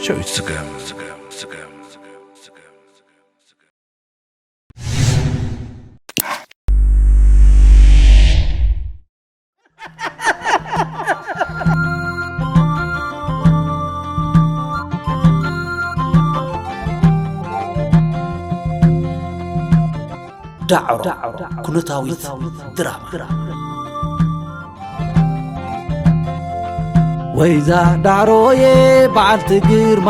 ጨው ይስገም። ዳዕሮ ኩነታዊት ድራማ። ወይዛ ዳዕሮዬ በዓልቲ ግርማ፣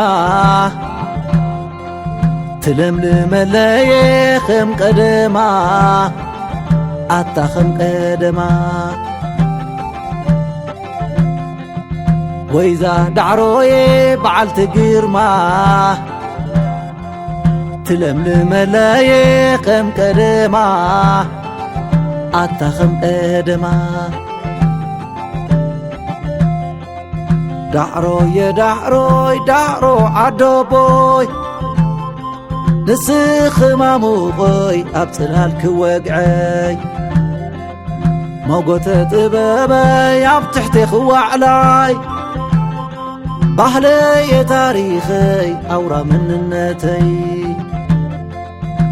ትለምልመለየ ከም ቀደማ፣ ኣታ ከም ቀደማ። ወይዛ ዳዕሮዬ በዓልቲ ግርማ፣ ትለምልመለየ ከም ቀደማ፣ ኣታ ከም ቀደማ። ዳዕሮየ ዳዕሮይ ዳዕሮ ዓደቦይ፣ ንስኺ ማሙቐይ ኣብ ጽላል ክወግዐይ፣ መጎተ ጥበበይ ኣብ ትሕቴ ክዋዕላይ፣ ባህለየ ታሪኸይ ኣውራ መንነተይ።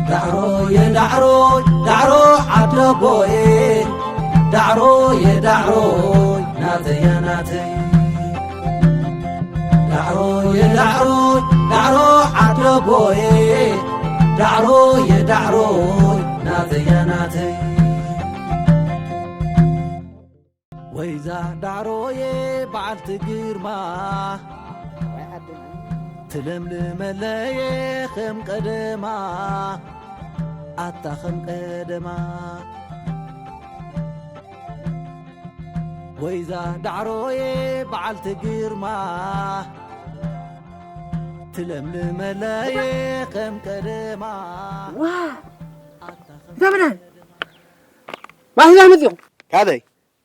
ዳዕሮየ ዳዕሮይ ዳዕሮ ዓደቦየ፣ ዳዕሮየ ዳዕሮይ ናተያ ናተይ። ዳዕሮየ ዳዕሮይ ዳዕሮ ዓደቦየ፣ ዳዕሮየ ዳዕሮይ ናተያ ናተይ። ወይዛ ዳዕሮየ በዓልቲ ግርማ፣ ትለምልመለየ ከም ቀደማ፣ ኣታ ከም ቀደማ። ወይዛ ዳዕሮየ በዓልቲ ግርማ፣ ትለምልመለየ ከም ቀደማ። ዋ! ኣታ ከም ዘመናን ማስላ መጺኹም። ካበይ?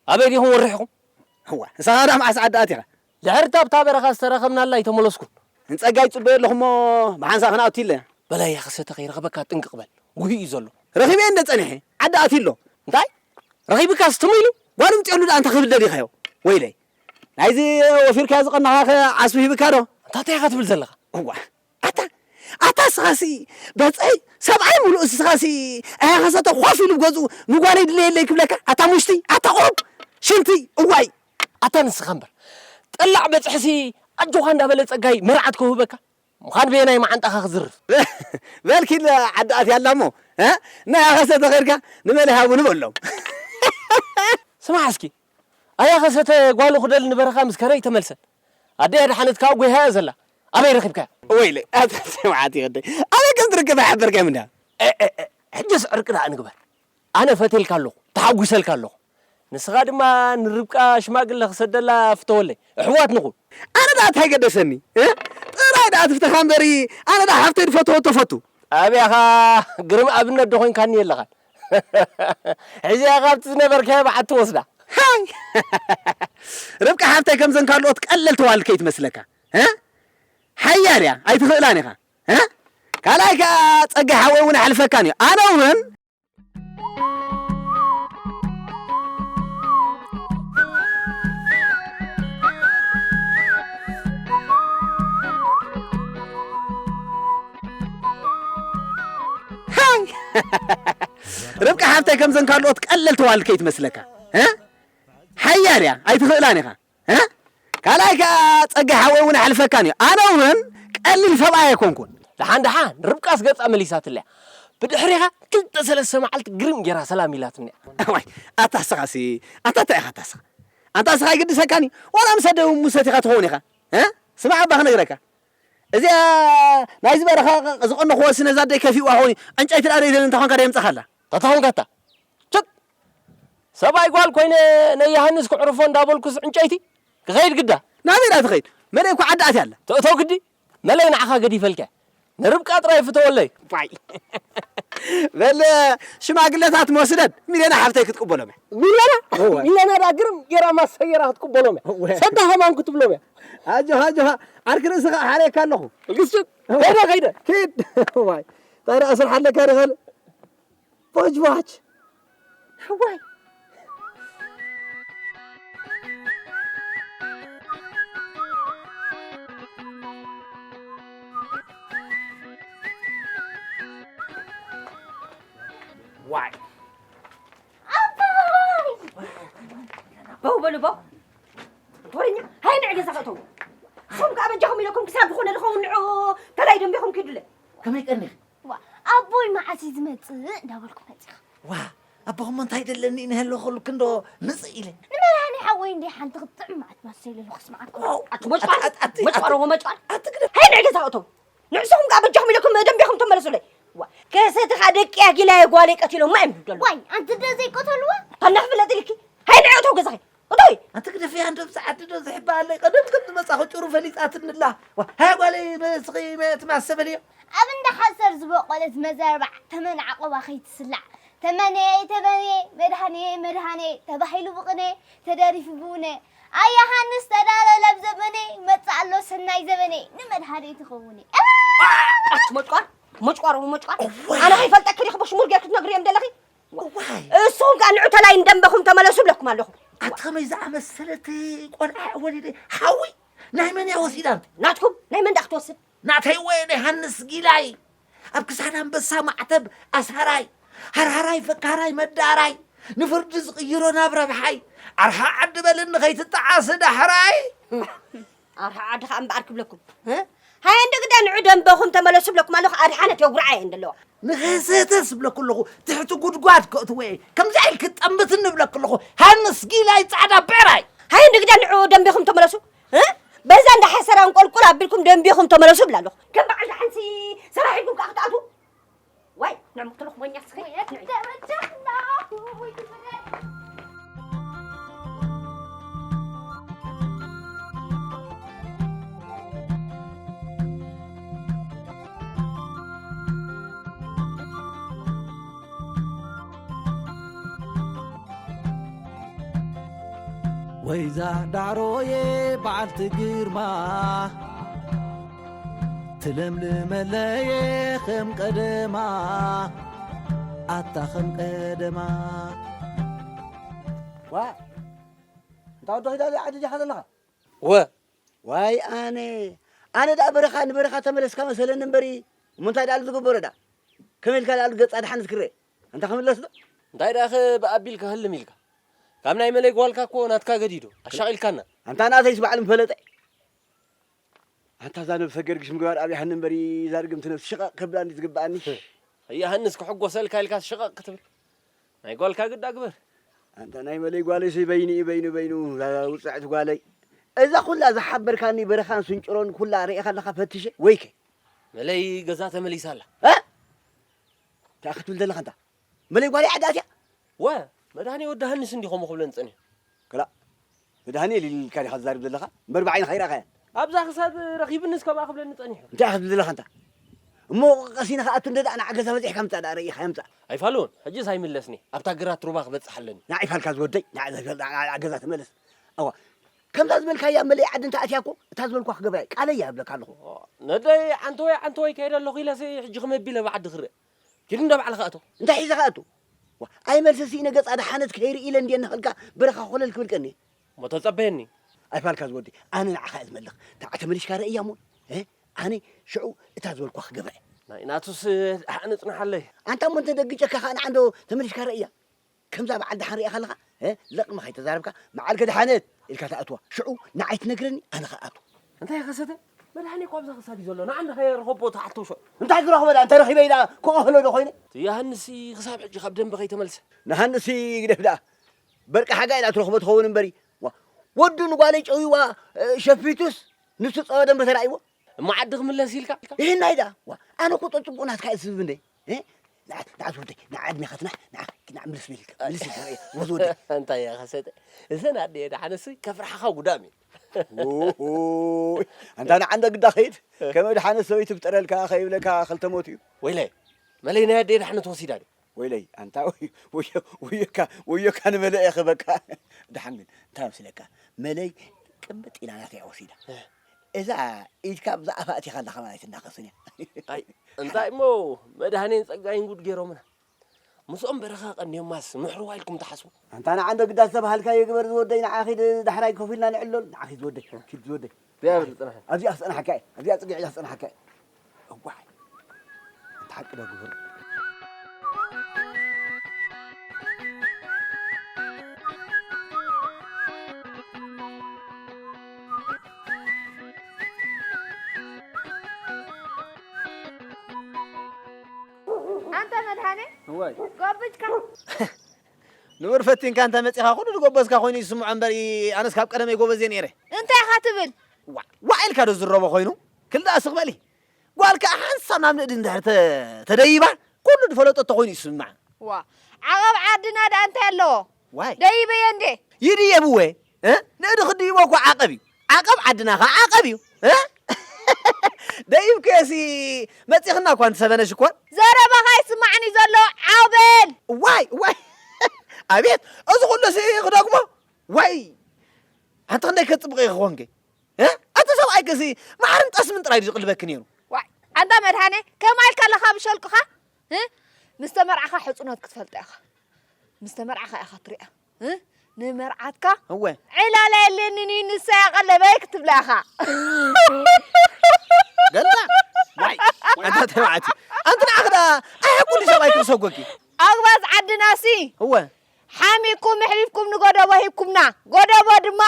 ኣበይ ዲኹም ወሪሕኹም? እዋ፣ ንስኻ ደኣ መዓስ ዓዲ ኣቲኻ? ድሕሪ እታ ኣብታ በረኻ ዝተራኸብናላ ኣይተመለስኩን። ንጸጋይ ጽበዮ ኣለኹ እሞ ብሓንሳእ ክንኣቱ ኢለ። በላይ ያኸሰተ ከይረኽበካ ጥንቅቕ በል። ጉሂ እዩ ዘሎ። ረኺበ እንደ ጸኒሐ፣ ዓዲ ኣትዩ ኣሎ። እንታይ? ረኺብካስ ትም ኢሉ? ጓል ምጽኣሉ ደኣ እንታይ ክብል ደሊኻዮ? ወይለይ። ናይዚ ወፊርካዮ ዝቐናኻኸ ዓስቢ ሂብካ ዶ? እንታይ እንታይ ኢኻ ትብል ዘለኻ? እዋ፣ ኣታ፣ ኣታ እስኻሲ፣ በጸይ፣ ሰብኣይ ሙሉእ እስኻሲ፣ ኣያኸሰተ ኾፍ ኢሉ ብገዝኡ ንጓለይ ድለየለይ ክብለካ፣ ኣታ ሙሽቲ፣ ኣታ ቁሩብ፣ ሽንቲ፣ እዋይ። ኣታ ንስኻ እምበር፣ ጠላዕ በጽሕሲ፣ ኣጆኻ እንዳበለ ጸጋይ መርዓት ከውህበካ፣ ምዃን በየናይ መዓንጣኻ ክዝርፍ? በል ኪድ ዓዲ ኣትያ ኣላ እሞ፣ እ? ናይ ኣኸሰተ ኸድካ ንመለይ ሃቡኒ በሎም። ስማዕ እስኪ፣ ኣያ ኸሰተ ጓሉ ክደል ንበረኻ ምስ ከረ ኣይተመልሰን። ኣደይ ኣድሓነት ከኣ ጒሃ እያ ዘላ። ኣበይ ረኺብካያ? ወይለይ፣ ኣታ ስምዓት ይኸደይ። ኣበይ ከም ትርከብ ኣይሓበርካዮም እንድያ? እ፣ እ፣ እ፣ ሕጅስ ዕርቂ ደኣ ንግበር። ኣነ ፈትየልካ ኣለኹ፣ ተሓጒሰልካ ኣለኹ። ንስኻ ድማ ንርብቃ ሽማግለ ክሰደላ ፍተወለይ። ኣሕዋት ንኹን። ኣነ ደኣ እንታይ ገደሰኒ? እ? ጥራይ ደኣ ትፍተኻ እምበሪ፣ ኣነ ደኣ ሓፍተይ ዝፈተወቶ ፈቱ። ኣበያኻ ግርም ኣብነት ዶ ኾንካኒ የለኻን? ሕዚኣ ካብቲ ዝነበርካዮ በዓቲ ወስዳ። ሃይ! ርብቃ ሓፍተይ ከምዘን ካልኦት ቀለልቲ ዋልድ ከይትመስለካ። እ? ሓያል እያ፣ ኣይትኽእላን ኢኻ። እ? ካልኣይ ከኣ ጸጋይ ሓወይ እውን ኣሕልፈካን እዩ። ኣነ እውን ሃይ! ርብቃ ሓፍተይ ከምዘን ካልኦት ቀለልቲ ዋልድ ከይትመስለካ። እ? ሓያል እያ፣ ኣይትኽእላን ኢኻ። እ? ካልኣይ ከኣ ጸጋይ ሓወይ እውን ኣሕልፈካን እዩ። ኣነ እውን ቀሊል ሰብኣይ ኣይኮንኩን። ደሓን ደሓን፣ ርብቃስ ገጻ መሊሳትለያ። ብድሕሪኻ ክልተ ሰለስተ መዓልቲ ግርም ጌራ ሰላም ኢላትኒ። እዋይ፣ ኣታ ስኻሲ፣ ኣታ እንታይ ኢኻ ኣታ ስኻ? ኣንታ ስኻ ኣይግድሰካን እዩ። ዋላ ምስ ኣደ ሙሰት ኢኻ ትኸውን ኢኻ። እ? ስማዕ እባ ክነግረካ። እዚኣ ናይዚ በረኻ ዝቐነኹዎ ሲ ነዛ ኣደይ ከፊእዋ ኾኒ፣ ዕንጨይቲ ደኣ ደይደሊ እንተኾንካ ደየምጻኻላ። ተተኾንካታ። ችት! ሰብኣይ ጓል ኮይነ ናይ ዮሃንስ ክዕርፎ እንዳበልኩስ ዕንጨይቲ ክኸይድ ግዳ። ናበይ ደኣ ትኸይድ? መደይ እኮ ዓዲ ኣትያ ኣላ። ተእቶ ግዲ? መለይ ንዓኻ ገዲፈልካ። ንርብቃ ጥራይ ፍተወለይ። ዋይ። በል ሽማግለታት መወስደን ሚልዮና ሓፍተይ ክትቅበሎም እያ። ሚልዮና? እወ። ሚልዮና ደኣ ግርም ጌራ ማሰ ጌራ ክትቅበሎም እያ። እወ። ሰዳ ከማን ክትብሎም እያ። ኣጆኻ፣ ኣጆኻ። ዓርኪ ርእስኻ ሓርየካ ኣለኹ። እግስጭ፣ እወ። ከይደ፣ ከይደ። ኪድ። ዋይ። እንታይ ደኣ ስራሕ ኣለካ ዶ ካልእ? ቦጅባጅ። ዋይ። በው በሉ በው። ወረኛ፣ ሃይ ንዕ ገዛ ክእተው። ንስኹም ከኣ በጃኹም ኢለኩም ክሳብ ዝኾነ ዝኸውን ንዑ ተላይ ደንቢኹም ኪዱለ። ከመይ ቀኒኺ? ዋ፣ ኣቦይ መዓስ እዩ ዝመጽእ እንዳበልኩ መጺኻ። ዋ፣ ኣቦኹም እንታይ ደለኒ ንህለኹልክ እንዶ ምጽእ ኢለ። ንመርሃኒ ሓወይ እንደ ሓንቲ ክትጥዕም መዓት ማሰይ ኢለ ኣለኹ ስምዓት። ዋው፣ ኣቲ መጭቋር፣ ኣቲ፣ ኣቲ፣ መጭቋር፣ ኣቲ፣ ወ መጭቋር። ኣቲ ግደ። ሃይ ንዕ ገዛ ክእተው። ንዕስኹም ከኣ በጃኹም ኢለኩም ደንቢኹም ተመለሱለይ። ዋ፣ ከሰትኻ ደቅያ ጊላየ ጓለይ ቀቲሎማ እዮም ዝብሉ። ዋይ፣ ኣንቲ ደ ዘይቀተልዋ? ታናሕ ፍለጥ ኢልኪ። ሃይ ንዕ እተው ገዛኺ። እቶይ! ኣንቲ ግደፍያ እንዶ ብዛ ዓዲ ዶ ዝሕባ ኣለይ ቀደም ከም ዝመጻኹ ጭሩ ፈሊጣትንላ። ዋ፣ ሃይ ጓለይ መስኺ መ-፣ እቲ ማሰበልዮ። ኣብ እንዳ ሓሰር ዝበቆለት መዘርባዕ ተመን ዓቆባ ከይትስላዕ። ተመኔ፣ ተመኔ፣ መድሃኔ፣ መድሃኔ፣ ተባሂሉ ብቕኔ፣ ተደሪፉ ብውኔ። ኣያ ሃንስ ተዳለለ ኣብ ዘመኔ፣ መጽእ ኣሎ ሰናይ ዘመኔ፣ ንመድሃኔ ትኸውኔ። ኣቲ መጭቋር፣ መጭቋር፣ መጭቋር። እዋይ። ኣነ ከይፈልጠኪ ዲኺ በሽሙር ጌርኪ ትነግርዮም ዘለኺ? እዋይ። እሱኹም ከኣ ንዑ ተላይ እንደንበኹም ተመለሱ እብለኩም ኣለኹ። ኣቲ ኸመይ ዝኣመሰለት ቆልዓ ወሊደ ሓዊ ናይ መን እያ ወሲዳ? ናትኩም ናይ መን ደኣ ክትወስድ? ናተይ ወ ናይ ሃንስ ጊላይ ኣብ ክሳድ ኣንበሳ ማዕተብ ኣስሃራይ ሃርሃራይ ፈካራይ መዳራይ ንፍርዲ ዝቕይሮ ናብ ረብሓይ ኣርሓ ዓዲ በልኒ ከይትጠዓሲ ዳሕራይ። ኣርሓ ዓዲ ኸኣ እምበኣር ክብለኩም፣ እ? ሃየ እንደ ግዳ ንዑ ደንበኹም ተመለሱ እብለኩም ኣለኹ። ኣድሓነት የጉርዓ እየን ዘለዋ። ንኸሰተስ እብለኩ ኣለኹ፣ ትሕቲ ጉድጓድ ከእትዎ እየ። ከምዚኣ ኢልኪ ጠምትኒ እብለኩ ኣለኹ። ሃንስ ጊላይ ጻዕዳ ብዕራይ። ሃየ እንደ ግዳ ንዑ ደንቢኹም ተመለሱ፣ እ? በዛ እንዳ ሓሰራን ቆልቁል ኣቢልኩም ደንቢኹም ተመለሱ እብላ ኣለኹ። ከም በዓል ደሓንሲ ሰራሒትኩም ከኣ ክትኣትዉ? ዋይ፣ ንዕሙ ከለኹ ሞኛ ስኺ። ወይ፣ ንዒ። ተበጃኽና። ወይ፣ ትበለ። ወይዛ ዳዕሮዬ በዓልቲ ግርማ፣ ትለምልመለየ ከም ቀደማ፣ ኣታ ከም ቀደማ። ዋ፣ እንታ ወዲ ኺዳ ዓዲ ዲኻ ዘለኻ? ወ። ዋይ ኣነ፣ ኣነ ደኣ በረኻ ንበረኻ ተመለስካ መሰለኒ እምበሪ፣ እሞ እንታይ ደኣ ዝግበሮ ደኣ? ከመይ ኢልካ ደኣ ገጻ ደሓን ዝክረ? ኣንታ ክምለስ ዶ? እንታይ ደኣ ኸ ብኣቢልካ ህልም ኢልካ? ካብ ናይ መለይ ጓልካ እኮ ናትካ ገዲዶ፣ ኣሻቒልካና። ኣንታ ናተይስ ባዕሉ ምፈለጠ። ኣንታ እዛ ነብሰ ገርግሽ ምግባር ኣብያሃኒ እምበሪ፣ እዛ ርግምቲ ነብሲ ሽቓቕ ከብላ እንዲ ዝግብኣኒ። ከይሃንስ ክሕጎሰልካ ኢልካ ሽቓቕ ክትብል። ናይ ጓልካ ግዳ ግበር። ኣንታ ናይ መለይ ጓለይሲ በይኑ እዩ፣ በይኑ፣ በይኑ፣ እዛ ውጽዕቲ ጓለይ። እዛ ኩላ ዝሓበርካኒ በረኻን ስንጭሮን ኩላ ርኤኻ ኣለኻ ፈትሸ፣ ወይከ? መለይ ገዛ ተመሊሳ ኣላ። እ? እንታይ ክትብል ዘለኻ ኣንታ? መለይ ጓለይ ዓዲ ኣትያ? ወ፣ መድሃኔ ወዲ ሃንስ እንዲ ከምኡ ክብለኒ ጸኒሑ። ክላእ፣ መድሃኔ ኢልካ ዲኻ ትዛረብ ዘለኻ? እምበር ብዓይንኻ ኣይረኣኻያን። ኣብዛ ክሳብ ረኺብንስ ከምኣ ክብለኒ ጸኒሑ። እንታይ ኢኻ ትብል ዘለኻ ኣንታ? እሞ ቀሲንኻ ኣቱ እንደ ደኣ ንዓ ገዛ በጺሕካ ምጻእ ደኣ ረኢኻዮ ምጻእ። ኣይፋሉን፣ ሕጅስ ኣይምለስኒ። ኣብታ ግራት ሩባ ክበጽሕ ኣለኒ። ንዓ ኣይፋልካ ዝወደይ፣ ንዓ ዘይፈል-፣ ንዓ፣ ንዓ ገዛ ተመለስ። ኣዋ፣ ከምዛ ዝበልካያ መለይ ዓዲ እንተ ኣትያ እኮ፣ እታ ዝበልኳ ክገብራ እየ። ቃለይ እየ እብለካ ኣለኹ። ነደይ ዓንተወይ፣ ዓንተወይ ከይደ ኣለኹ ኢለሲ፣ ሕጂ ከመይ ኣቢለ ብዓዲ ክርእ? ኪድ እንዶ ባዕልኻ እቶ። እንታይ ሒዘኻ እቶ? ዋ፣ ኣይ መልሲ ስኢነ ገጻ ደሓነት ከይርኢ ኢለ እንድየ እናኸልካ በረኻ ኮለል ክብል ቀንየ። እሞ ተጸበየኒ። ኣይፋልካ ዝወዲ፣ ኣነ ንዓኻ እየ ዝመልኽ። ንዓ ተመሊስካ ረእያ እሞ፣ እ? ኣነ ሽዑ እታ ዝበልኳ ክገብረ። ናይ ናቱስ ደሓን እጽንሓለይ። ኣንታ እሞ እንተ ደግጨካ ኸኣ ንዓ እንዶ ተመሊስካ ረእያ። ከምዛ በዓል ደሓን ሪእኻ ኣለኻ፣ እ? ለቕሚ ከይተዛረብካ፣ መዓልከ ደሓነት ኢልካ ትኣትዋ። ሽዑ ንዓይ ትነግረኒ፣ ኣነ ኸኣ ኣትዎ። እንታይ ከሰተ? መድሃኔ እኮ ኣብዛ ክሳብ እዩ ዘሎ። ንዓ እንዶ ከየረኸቦ ትሓቶ ሽዑ። እንታይ ክረኽቦ ደኣ? እንተ ረኺበ ኢላ ክቐህሎ ዶ ኮይነ? እቲ ዮሃንስ ክሳብ ሕጂ ካብ ደንበ ከይተመልሰ። ንሃንስ ግደፍ ደኣ። በርቂ ሓጋይ ኢላ ትረኽቦ ትኸውን እምበሪ። ዋ፣ ወዱ ንጓለይ ጨዊዋ፣ እ፣ ሸፊቱስ ንሱ ጸወ ደንበ ተራእይዎ። እሞ ዓዲ ክምለስ ኢልካ? ይህናይ ደኣ። ዋ፣ ኣነ እኮ ጸጽቡቕ ናትካ እየ ዝስብ እንደ። እ? ንዓ፣ ንዓ ዝወደይ፣ ንዓ ዕድሜኻ ትናሕ፣ ንዓ፣ ንዓ ምልስ በል ኢልካ፣ ምልስ ኢልካ፣ እ፣ ወዝ ወደይ። እንታይ እያ ከሰተ? እዘን ኣደየ ደሓንስ ከፍርሓኻ ጉዳም እዩ። ኦሆይ፣ ኣንታ ንዓ እንደ ግዳ ኸይድ፣ ከመይ ደሓነት ሰበይቲ ፍጠረልካ ከይብለካ ክልተ ሞት እዩ። ወይለይ፣ መለይ ናይ ኣደየ ደሓነት ወሲዳ ድዩ? ወይለይ፣ ኣንታ ወይ-፣ ወዮ-፣ ወዮካ፣ ወዮካ ንመለኤ ክበካ። ደሓን ግን፣ እንታይ መስለካ? መለይ ቅምጥ ኢላ ናተይ እያ ወሲዳ። እ። እዛ ኢድካ ብዛ ኣፋ ኣቲኻ ኣለኻ ማለት እናኸስን እያ። ኣይ፣ እንታይ እሞ መድሃኔን ጸጋይን ጉድ ገይሮምና። ምስኦም በረኻ ቀንዮማስ ምሕርዋ ኢልኩም ትሓስቡ? ኣንታ ንዓ እንዶ ግዳ ዝተባሃልካዮ ግበር ዝወደይ፣ ንዓ ኺድ ዳሕራይ ኮፍ ኢልና ንዕለል። ንዓ ኺድ ዝወደይ፣ ኪድ ዝወደይ። እዚኣ ብል ዝጸናሕን። ኣብዚኣ ክጸናሓካ እየ። ኣብዚኣ ጽግዕ ኢላ ክጸናሓካ እየ። እዋይ። ኣንታ ሓቂ ዶ ግበር? ተመድሃነ እዋይ። ጎብጅካ። ንቡር ፈቲንካ እንተ መጺኻ ኩሉ ዝጎበዝካ ኮይኑ ይስምዖ እምበር፣ ኣነስ ካብ ቀደመይ ጎበዝ እየ ነይረ። እንታይ ኢኻ ትብል? ዋ፣ ዋ ኢልካ ዶ ዝረቦ ኮይኑ? ክልዳ ስቕ በሊ። ጓል ከኣ ሓንሳብ ናብ ንእዲ እንድሕር ተ-፣ ተደይባ፣ ኩሉ ዝፈለጠቶ ኮይኑ ይስማዕ። ዋ፣ ዓቐብ ዓድና ደኣ እንታይ ኣለዎ? ዋይ። ደይበየ እንዴ? ይድየብወ፣ እ? ንእዲ ክድይቦ እኮ ዓቐብ እዩ። ዓቐብ ዓድና ኸዓ ዓቐብ እዩ። እ? ደይብከሲ መጺኽና እኳ እንተሰበነ ሽኮር። ዘረባኻ ይስማዕኒ ዘሎ ዓው በል። ዋይ፣ ዋይ። ኣቤት፣ እዚ ኩሉ ሲ ክደግሞ? ዋይ። ኣንተ ክንደይ ከጽብቕ ኢኺ ኮንኪ? እ? ኣቲ ሰብኣይ ከሲ መዓርን ጠስምን ጥራይ ድዩ ዝቕልበኪ ነይሩ? ዋይ፣ ኣንታ መድሃኔ፣ ከማይ ኢልካ ኣለኻ ብሸልቅኻ? እ? ምስ ተመርዓኻ ሕጽኖት ክትፈልጦ ኢኻ። ምስ ተመርዓኻ ኢኻ ትሪኣ። እ? ንመርዓትካ እወ። ዕላላ የለንን እዩ፣ ንሳ እያ ቀለበይ ክትብላ ኢኻ። ገላ? ዋይ፣ ኣንታ ተባዕቲ። ኣንቲ ንዓኺ ደኣ ኣይሓቁኒ ሰብኣይ ክሰጎኪ። ኣግባዝ ዓድናሲ። እወ። ሓሚኩም ኣሕሊፍኩም ንጎደቦ ሂብኩምና፣ ጎደቦ ድማ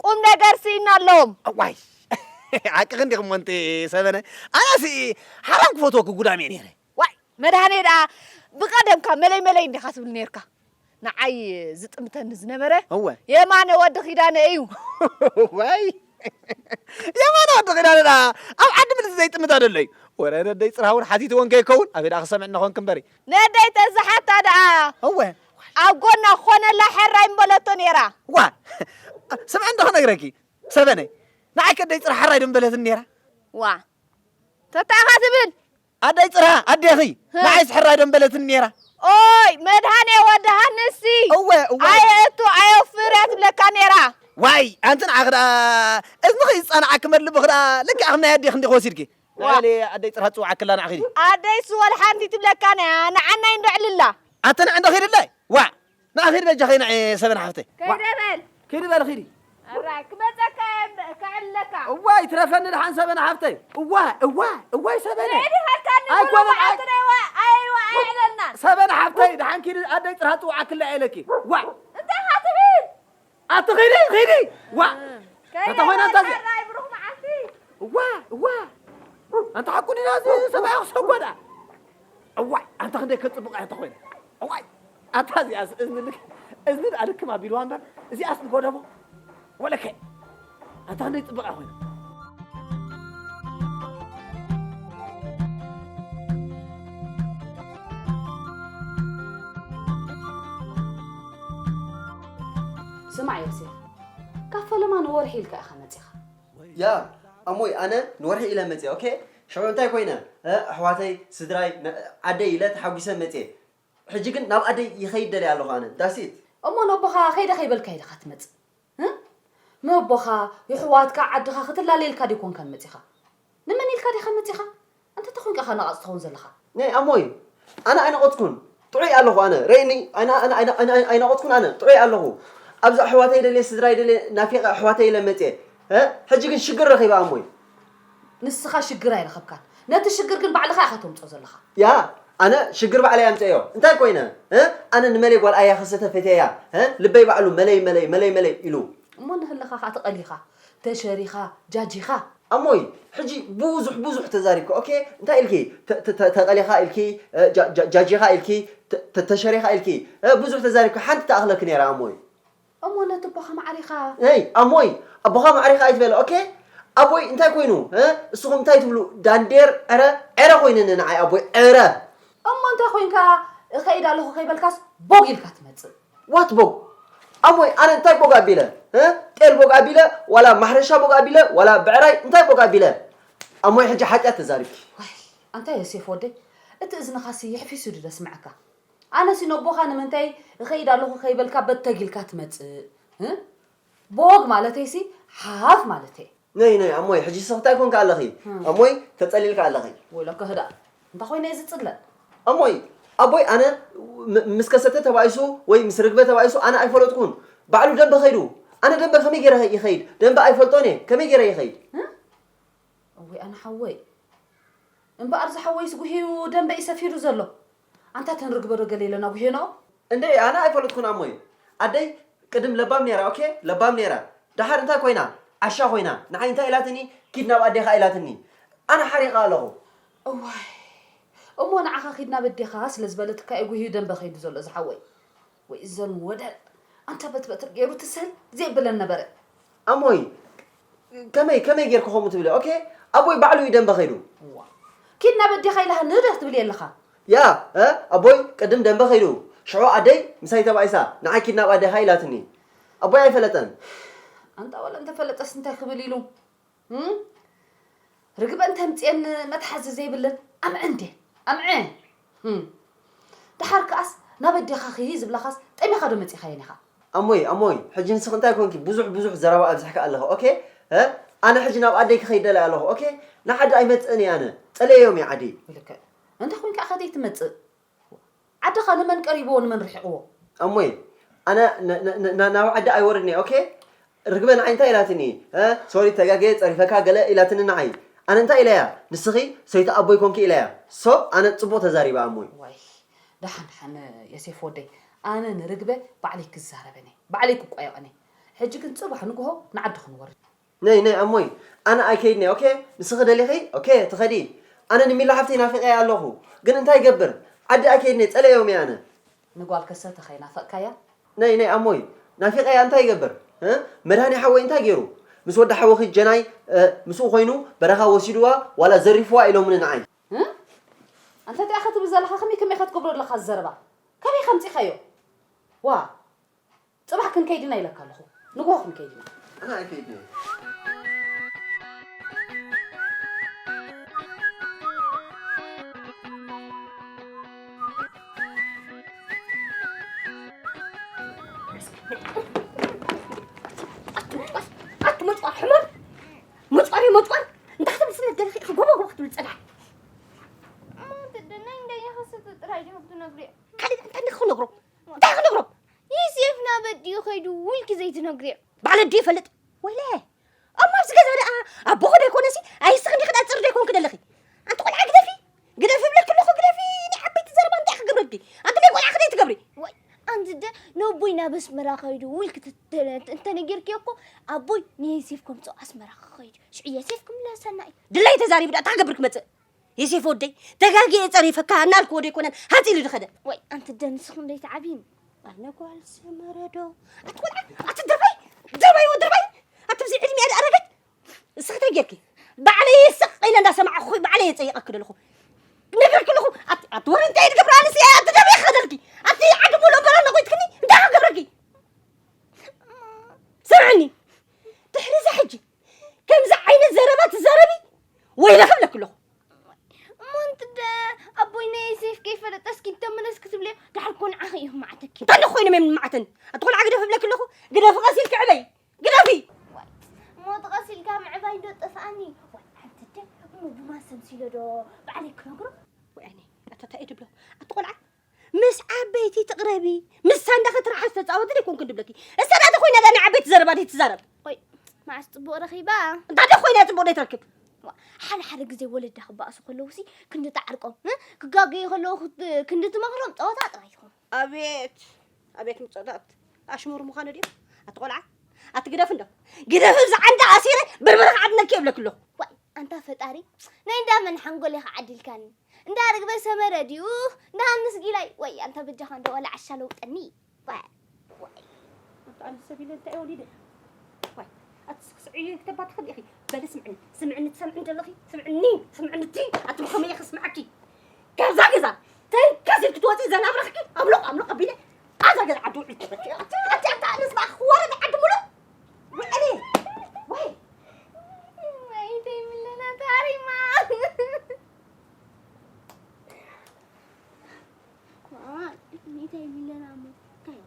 ቁም ነገር ስኢና ኣለዎም። እዋይ፣ ሓቅኺ እንዲኺ እሞ ኣንቲ ሰበነ። ኣነሲ ሓራም ክፈትወኪ ጉዳም እየ ነይረ። ዋይ፣ መድሃኔ ደኣ ብቐደምካ መለይ መለይ እንዲኻ ትብል ነይርካ። ንዓይ ዝጥምተኒ ዝነበረ እወ። የማነ ወዲ ኪዳነ እዩ። ዋይ፣ የማነ ወዲ ኪዳነ ደኣ ኣብ ዓዲ ምልሲ ዘይጥምታ ደሎ እዩ። ወረ ነደይ ጽርሃ እውን ሓቲትወን ከይከውን፣ ኣበይ ደኣ ክሰምዕ እናኾንኪ እምበሪ። ነደይ ተዝሓታ ደኣ እወ። ኣብ ጎና ክኾነላ ሕራይ ምበለቶ ነይራ። ዋ፣ ስምዒ እንዶ ክነግረኪ፣ ሰበነይ፣ ንዓይ ከደይ ጽራሕ ሕራይ ዶ ምበለትኒ ነይራ? ዋ፣ ተታኻ ትብል? ኣደይ ጽርሃ፣ ኣዴኺ፣ ህ። ንዓይስ ሕራይ ዶ ምበለትኒ ነይራ? ኦይ፣ መድሃኔ ወዲ ሃንሲ። እወ፣ እወ። ኣየእቱ፣ ኣየውፍር እያ ትብለካ ነይራ። ዋይ፣ ኣንቲ ንዓኺ ደኣ፣ እዝንኺ ዝጸንዓኪ መድልብኺ ደኣ፣ ልክዕ ከም ናይ ኣዴኺ እንዲኺ ወሲድኪ። ዋ። ናበሊ ኣደይ ጽርሃ ትጽውዓኪ ኣላ ንዓኺ። ኣደይ ስወል ሓንቲ ትብለካ ነያ፣ ንዓናይ እንዶ ዕልላ። ኣተ ንዕ እንዶ ኺድለይ? ዋዕ! ንዓ ኺዲ በጃኺ ንዒ ሰበን ሓፍተይ። ዋዕ! ከይደ በል። ኪዲ በል ኺዲ። ኣራይ፣ ክመጸካ እየ እምበር፣ ከዕልለካ። እዋይ፣ ትረፈኒ ደሓን ሰበን ሓፍተይ። እዋይ፣ እዋይ፣ እዋይ ሰበነ። ንዒ ዲኻ ኢልካኒ፣ ኣይኮነን፣ ኩሉ ኣይ-፣ መዓልቲ ናይ ዋ-፣ ኣይዋ፣ ኣይዕለልናን። ሰበን ሓፍተይ፣ ደሓን ኪዲ ኣደይ ጽርሃ ጽውዓክላ እየ ኢለኪ። ዋዕ! እንታይ ኢኻ ትብል? ኣቲ ኺዲ፣ ኺዲ። ዋ! ከይደ እንተ ኾይና በል፣ እንታ እዚ-፣ ሕራይ ብሩኽ መዓልቲ። እዋ፣ እዋ። ኣንታ ሓቁ ዲና እዚ ሰብኣይ ክሰጎዳ? እዋይ፣ ኣንታ ክንደይ ከጽብቕ እያ እንተ ኾይና። እዋይ፣ ኣንታ እዚኣስ እዝኒ ልክ-፣ እዝኒ ደኣ ልክም ኣቢልዋ እምበር፣ እዚኣስ ንጎደቦ። ወለከ፣ ኣንታ ክንደይ ጽብቕ እያ ኾይና። ስማዕ ዮሴፍ፣ ካብ ፈለማ ንወርሒ ኢልካ ኢኻ መጺኻ። ያ፣ ኣሞይ፣ ኣነ ንወርሒ ኢለ መጽየ፣ ኦኬ? ሽዑ እንታይ ኮይነ? እ፣ ኣሕዋተይ፣ ስድራይ፣ ነ-፣ ዓደይ ኢለ ተሓጒሰ መጽየ። ሕጂ ግን ናብ ዓደይ ይኸይድ ደልየ ኣለኹ ኣነ። ዳሲት። እሞ ነቦኻ ከይደ ከይበልካ ኢኻ ትመጽእ? እ? ነቦኻ፣ የሕዋትካ፣ ዓድኻ ክትላለየልካ ዲኮንካ መጺኻ? ንመን ኢልካ ዲኻ መጺኻ? ኣንታ ተኾይንካ ኢኻ ነቓጽ ትኸውን ዘለኻ። ናይ ኣሞይ፣ ኣነ ኣይነቐጽኩን። ጥዑይ ኣለኹ ኣነ። ረእኒ፣ ኣነ፣ ኣነ፣ ኣነ፣ ኣነ ኣይነቐጽኩን ኣነ። ጥዑይ ኣለኹ። ኣብዚ ኣሕዋተይ ደልየ፣ ስድራይ ደልየ፣ ናፊቐ ኣሕዋተይ ኢለ መጽየ። እ? ሕጂ ግን ሽግር ረኺበ ኣሞይ። ንስኻ ሽግር ኣይረኸብካን። ነቲ ሽግር ግን ባዕልኻ ኢኻ ተምጽኦ ዘለኻ። ያ፣ ኣነ ሽግር ባዕለይ ኣምጽኤዮ። እንታይ ኮይነ? እ? ኣነ ንመለይ ጓል ኣያ ከሰተ ፈትየያ። እ? ልበይ ባዕሉ መለይ፣ መለይ፣ መለይ፣ መለይ ኢሉ። እሞ ንህልኻ ኸኣ ተቐሊኻ፣ ተሸሪኻ፣ ጃጂኻ። ኣሞይ፣ ሕጂ ብዙሕ፣ ብዙሕ ተዛሪብኪ። ኦኬ? እንታይ ኢልኪ? ተ-፣ ተ-፣ ተ-፣ ተቐሊኻ ኢልኪ፣ እ፣ ጃ-፣ ጃ-፣ ጃጂኻ ኢልኪ፣ ተ-፣ ተ-፣ ተሸሪኻ ኢልኪ። እ፣ ብዙሕ ተዛሪብኪ። ሓንቲ ትኣኽለኪ ነይራ ኣሞይ። እሞ ነቲ ኣቦኻ ማዕሪኻ። ነይ፣ ኣሞይ፣ ኣቦኻ ማዕሪኻ ኣይትበለ። ኦኬ? ኣቦይ እንታይ ኮይኑ? እ? እስኹም እንታይ ትብሉ? ዳንዴር፣ ዕረ፣ ዕረ ኮይነኒ ንዓይ ኣቦይ፣ ዕረ። እሞ እንታይ ኮይንካ? እኸይድ ኣለኹ ከይበልካስ ቦግ ኢልካ ትመጽእ። ዋት ቦግ? ኣሞይ፣ ኣነ እንታይ ቦግ ኣቢለ? እ? ጤል ቦግ ኣቢለ? ዋላ ማሕረሻ ቦግ ኣቢለ? ዋላ ብዕራይ እንታይ ቦግ ኣቢለ? ኣሞይ፣ ሕጂ ሓጢኣት ተዛሪብኪ። ዋይ፣ ኣንታ ዮሴፍ ወደይ፣ እቲ እዝንኻሲ የሕፊሱ ድዩ ደስምዐካ? ኣነሲ ነቦኻ ንምንታይ እኸይድ ኣለኹ ከይበልካ በተግ ኢልካ ትመጽእ? እ? ቦግ ማለተይሲ ሓፍ ማለተይ። ነይ፣ ነይ፣ ኣሞይ፣ ሕጂ ስኽ እንታይ ኮንካ ኣለኺ? እም። ኣሞይ፣ ተጸሊልካ ኣለኺ። ወይለከ ህዳ፣ እንታይ ኮይነ እየ ዝጽለል? ኣሞይ፣ ኣቦይ፣ ኣነ ም-፣ ምስ ከሰተ ተባኢሱ ወይ ምስ ርግበ ተባኢሱ ኣነ ኣይፈለጥኩን። ባዕሉ ደንበ ኸይዱ። ኣነ ደንበ ከመይ ገይረ ይኸይድ? ደንበ ኣይፈልጦን እየ። ከመይ ገይረ ይኸይድ? እ? እወይ፣ ኣነ ሓወይ። እምበኣር ዝሓወይስ ጉህዩ ደንበ እዩ ሰፊሩ ዘሎ። ኣንታ ተን ርግበ ዶ ገለ ኢለና ጉህዮንኦ? እንዴ፣ ኣነ ኣይፈለጥኩን ኣሞይ። ኣደይ ቅድም ለባም ነይራ፣ ኦኬ? ለባም ነይራ። ደሓር እንታይ ኮይና? ዓሻ ኮይና። ንዓይ እንታይ ኢላትኒ? ኪድ ናብ ኣዴኻ ኢላትኒ። ኣነ ሓሪቐ ኣለኹ። እዋይ፣ እሞ ንዓኻ ኺድ ናብ ኣዴኻ ስለ ዝበለትካ እዩ ጉህዩ ደንበ ኸይዱ ዘሎ ዝሓወይ። ወይ እዘን ወደ ኣንታ በትበትር ገይሩ ትስህል ዘይብለን ነበረ። ኣሞይ፣ ከመይ ከመይ ጌርኩ ከምኡ ትብሊ? ኦኬ፣ ኣቦይ ባዕሉ እዩ ደንበ ኸይዱ። ዋ፣ ኪድ ናብ ኣዴኻ ኢላሃ ንህደት ትብል የለኻ። ያ፣ እ፣ ኣቦይ ቅድም ደንበ ኸይዱ፣ ሽዑ ኣደይ ምሳይ ተባኢሳ፣ ንዓይ ኪድ ናብ ኣዴኻ ኢላትኒ። ኣቦይ ኣይፈለጠን። ኣንታ ወላ እንተፈለጠስ እንታይ ክብል ኢሉ? እም? ርግበ እንተምፅኤን መትሓዚ ዘይብለን ኣምዐ እንዴ ኣምዐ። እም። ደሓር ከኣስ ናብ ኣዴኻ ኺሂ ዝብላኻስ ጠሚኻ ዶ መፂኻየን ኢኻ? ኣሞይ ኣሞይ ሕጂ ንስኺ እንታይ ኮንኪ ብዙሕ ብዙሕ ዘረባ ኣብዚሕካ ኣለኺ ኦኬ። እ? ኣነ ሕጂ ናብ ኣደይ ክኸይድ ደልየ ኣለኹ ኦኬ። ንዓዲ ኣይመፅእን እየ ኣነ ፀለዮም እየ ዓዲ። ልክዕ እንተ ኮንካ ኢኻ ዘይትመፅእ። ዓድኻ ንመን ቀሪብዎ ንመን ርሒቕዎ? ኣሞይ ኣነ ን- ን- ን- ናብ ዓዲ ኣይወርድን እየ ኦኬ። ርግበ ንዓይ እንታይ ኢላትኒ? እ፣ ሶሪ ተጋግየ ጸሪፈካ ገለ ኢላትኒ ንዓይ። ኣነ እንታይ ኢለያ? ንስኺ ሰይቲ ኣቦይ ኮንኪ ኢለያ። ሶ ኣነ ጽቡቕ ተዛሪበ ኣሞይ። ዋይ ደሓን ደሓን የሴፍ ወደይ ኣነ ንርግበ ባዕለይ ክዛረበን እየ ባዕለይ ክቋየቕን እየ። ሕጂ ግን ጽባሕ ንግሆ ንዓዲ ክንወርድ። ነይ ነይ ኣሞይ ኣነ ኣይከይድን እየ ኦኬ። ንስኺ ደሊኺ ኦኬ ትኸዲ። ኣነ ንሚላ ሓፍተይ ናፊቐያ ኣለኹ። ግን እንታይ ይገብር? ዓዲ ኣይከይድን እየ ጸለዮም እየ ኣነ። ንጓል ከሰ ተኸይናፈቕካያ ነይ ነይ ኣሞይ ናፊቀያ እንታይ ይገብር እ መድሃኒ ሓወይ እንታይ ገይሩ ምስ ወዲ ሓወኺ ጀናይ እ ምስኡ ኮይኑ በረኻ ወሲድዋ ዋላ ዘሪፍዋ ኢሎምኒ ንዓይ እ ኣንተ እንታይ ኢኻ ትብል ዘለኻ ከመይ ከመይ ኢኻ ትገብሮ ኣለኻ ዘረባ ከመይ ኢኻ ኣምጺኻዮ ዋ ጽባሕ ክንከይድ ኢና ኢለካ ኣለኹ ንግሆ ክንከይድ ኢና ኣነ ኣይከይድን እየ ኣቲ መጭቋር ሕመር መጭቋር እዩ መጭቋር እንታይ ክትብል ስለ ደለኺ ኢኺ ጎቦ ጎቦ ክትብል ፀናሕ እሞ ትደናይ እንዳየ ከሰተ ጥራይ ዲኹም ትነግሪዮ ካልእ እንታይ ክነግሮ እንታይ ክነግሮ ዮሴፍ ናበዲኡ ከይዱ ውልኪ ዘይትነግሪዮ ባዕለ ድዩ ይፈልጥ ወይለ እሞ ኣብዚ ገዛ ደኣ ኣቦኹ ደይኮነሲ ኣይስኽ እንዲኺ ዳፅር ደይኮንኪ ደለኺ ኣንቲ ቆልዓ ግደፊ ግደፊ እብለኪ ኣለኹ ግደፊ ናይ ዓበይቲ ዘረባ እንታይ ክገብረልኪ ኣንቲ ናይ ቆልዓ ክደይ ትገብሪ ወይ ኣንቲ ደ ነቦይ ናብ ኣስመራ ከይዱ ውልኪ እንተነጊርኪዮ እኮ ኣቦይ ንየሴፍ ከምፅኦ ኣስመራ ክኸይድ ሽዑ የሴፍ ክምለሰና እዩ ድላይ ተዛሪቡ ደኣ እንታይ ክገብር ክመፅእ የሴፍ ወደይ ተጋጊየ ፀሪፈካ እናልክዎ ደይኮነን ሃፂሉ ዝኸደ ወይ ኣንቲ ደ ንስኺ እንደይትዓብይን ኣነ ጓል ሰመረ ዶ ኣቲ ቆልዓ ኣቲ ድርባይ ድርባይ ወ ድርባይ ኣቲ ብዚ ዕድሚኣ ደኣ ኣረገት እስኺ እንታይ ጌርኪ ባዕለይ ስቕ ኢለ እንዳሰማዕኹ ባዕለይ የፀይቐኪ ደለኹ ነግርኪ ኣለኹ ኣቲ ወረ እንታይ ትገብራ ኣንስ ኣቲ ደበይ ክኸደልኪ ኣቲ ዓዲ ሙሉ በራ ነቆይትክኒ እንታይ ክገብረኪ ስምዕኒ ድሕሪ እዚ ሕጂ ከምዚ ዓይነት ዘረባ ትዛረቢ ወይለ ክብለኪ ኣለኹ እሞ እንት ደ ኣቦይ ናይ ዮሴፍ ከይፈለጠ እስኪ እንተመለስ ክትብልዮ ድሓር ኮን ዓኺ ኢኹ ማዕተኪ እንታይ እንደ ኮይኖም እዮም ንማዕተን ኣቲ ቆልዓ ግደፍ እብለኪ ኣለኹ ግደፊ ቀስ ኢልኪ ዕበይ ግደፊ እሞ ተቐሲልካ ምዕባይ ዶ ጠፍኣኒ ወይ ሓንቲ ደ እሞ ብማሰም ሲሎ ዶ ባዕለይ ክነግሮ ወያኔ ኣታ እንታይ እየ ድብሎ ኣቲ ቆልዓ ምስ ዓበይቲ ትቕረቢ ምስሳ እንዳ ክትርሓስ ተፃወቲ ደይኮንኩ ድብለኪ እሳ ዳተ ኮይና ዳ ናይ ዓበይቲ ዘረባ ደይ ትዛረብ ቆይ መዓስ ፅቡቕ ረኺባ እንታይ ደ ኮይና ፅቡቕ ደይ ትረክብ ሓደ ሓደ ግዜ ወለዳ ክበኣሱ ከለውሲ ክንዲ ተዓርቆም እ? ክጋገዩ ከለዉ ክት- ክንዲ ትመኽሮም ፀወታ ጥራይ ትኾኑ ኣቤት ኣቤት ምፀዳት ኣሽሙር ምዃኑ ድዩ ኣቲ ቆልዓ ኣቲ ግደፍ እንዶ ግደፍ እዚ ዓንዳ ኣሲረ ብርብር ክዓድነልኪ የብለኪ ኣለኹ ዋይ ኣንታ ፈጣሪ ናይ እንዳ መን ሓንጎል ኢኻ ዓዲልካኒ እንዳ ርግበ ሰመረ ድዩ እንዳ ሃንስ ጊላይ ወይ ኣንታ በጃኻ እንዶ ዋላ ዓሻ ለውጠኒ ኣቲ ኣነ ሰብ ኢለ እንታይ ወሊደ ዋይ ኣቲ ስዕዩ ክተባትኽል ኢኺ በሊ ስምዕኒ ስምዕኒ ትሰምዕኒ ዘለኺ ስምዕኒ ስምዕኒ እቲ ኣቲ ብኸመይ ክስምዓኪ ካብዛ ገዛ ተንከስ ኢልኪ ትወፂ ዘናብረኽኪ ኣምሎቕ ኣምሎቕ ኣቢለ ኣብዛ ገዛ ዓዲ ውዕል ኣቲ ኣቲ ኣነ ስማዕ ክዋረድ ዓዲ ሙሉእ ውዕሊ ወይ ወይ ተይምለና ታሪማ እንታይ ሚለና እሞ እንታይ